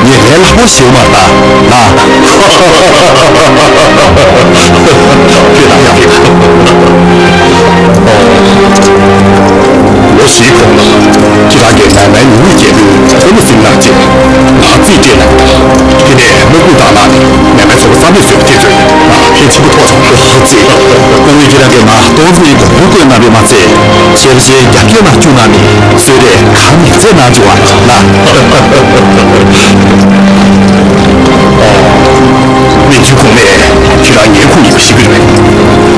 ནའི་ངས་ལས་སླ་པོ་ཞེ་པོ་མ་རེད་ད། ལ། ཁྱོད་ལ་ཡག་རེད། ལོ་བཞིའི་གོང་ལ་ཁྱེད་རང་གིས་མེ་མེ་ཉུང་ངུའི་རྒྱལ་པོའི་ཁོ་ནུ་སིམ་ནག་ཅེས་ང་རྩིས་སྤྲད་གནང་དང་། དེ་ནས་དམག་དཔུང་བཏང་གནང་ནས་མེ་མེ་ཚོ་ལ་རྩ་མེད་བཟོས་པ་དེ་ཚོས་ང་ཕན་ཆེན་པོ་ཐོགས་བྱུང་། ཨོ་ཙི། དངོས་གནས་ཁྱེད་རང་གིས་ང་ཏོག་ཙམ་ཡིན་གོང་བུ་བཀོད་གནང་བས་མ་ཚད། ཞལ་ཞལ་རྒྱབ་སྐྱོར་གནང་བཅུག་གནང་ནས་གསོལ་རས་གང་ཡིན་ཚད་གནང་བཅུག་པ་ལ། སྨན་བཅོས་ཁང་ནས་ཁྱེད་རང་ཉལ་ཁུག་ཡིན་པ་ཤེས་ཀྱི་རེད།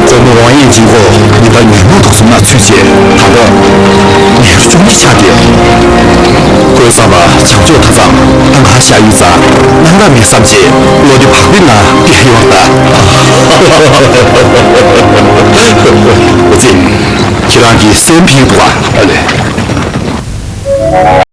སྒོར་མོ་ཝང་ཡན་ཅིང་ཁོ་ཉིན་ལྟར་ཉོན་མོངས་དུག་གསུམ་ན་ཚུད་རྗེས་ད་དུང་ཉལ་ཁུག་ཅུང་ཟད་ཆགས་ཏེ། ཁོའི་བསམ་པ་བྱང་ཕྱོགས་མཐའ་མཚམས་ལྷ་ཁང་བཞག་ཡོད་ཙང་གནང་ཐབས་མེད་བསམ་རྗེས་བློ་བདེ་བག་ཕེབས་ངང་བསྡད་ཡོད་པ་རེད། ཨོ་ཙི། ཁྱེད་རང་གིས་སེམས་ཕན་འདུག་ག་ཨ་ལས།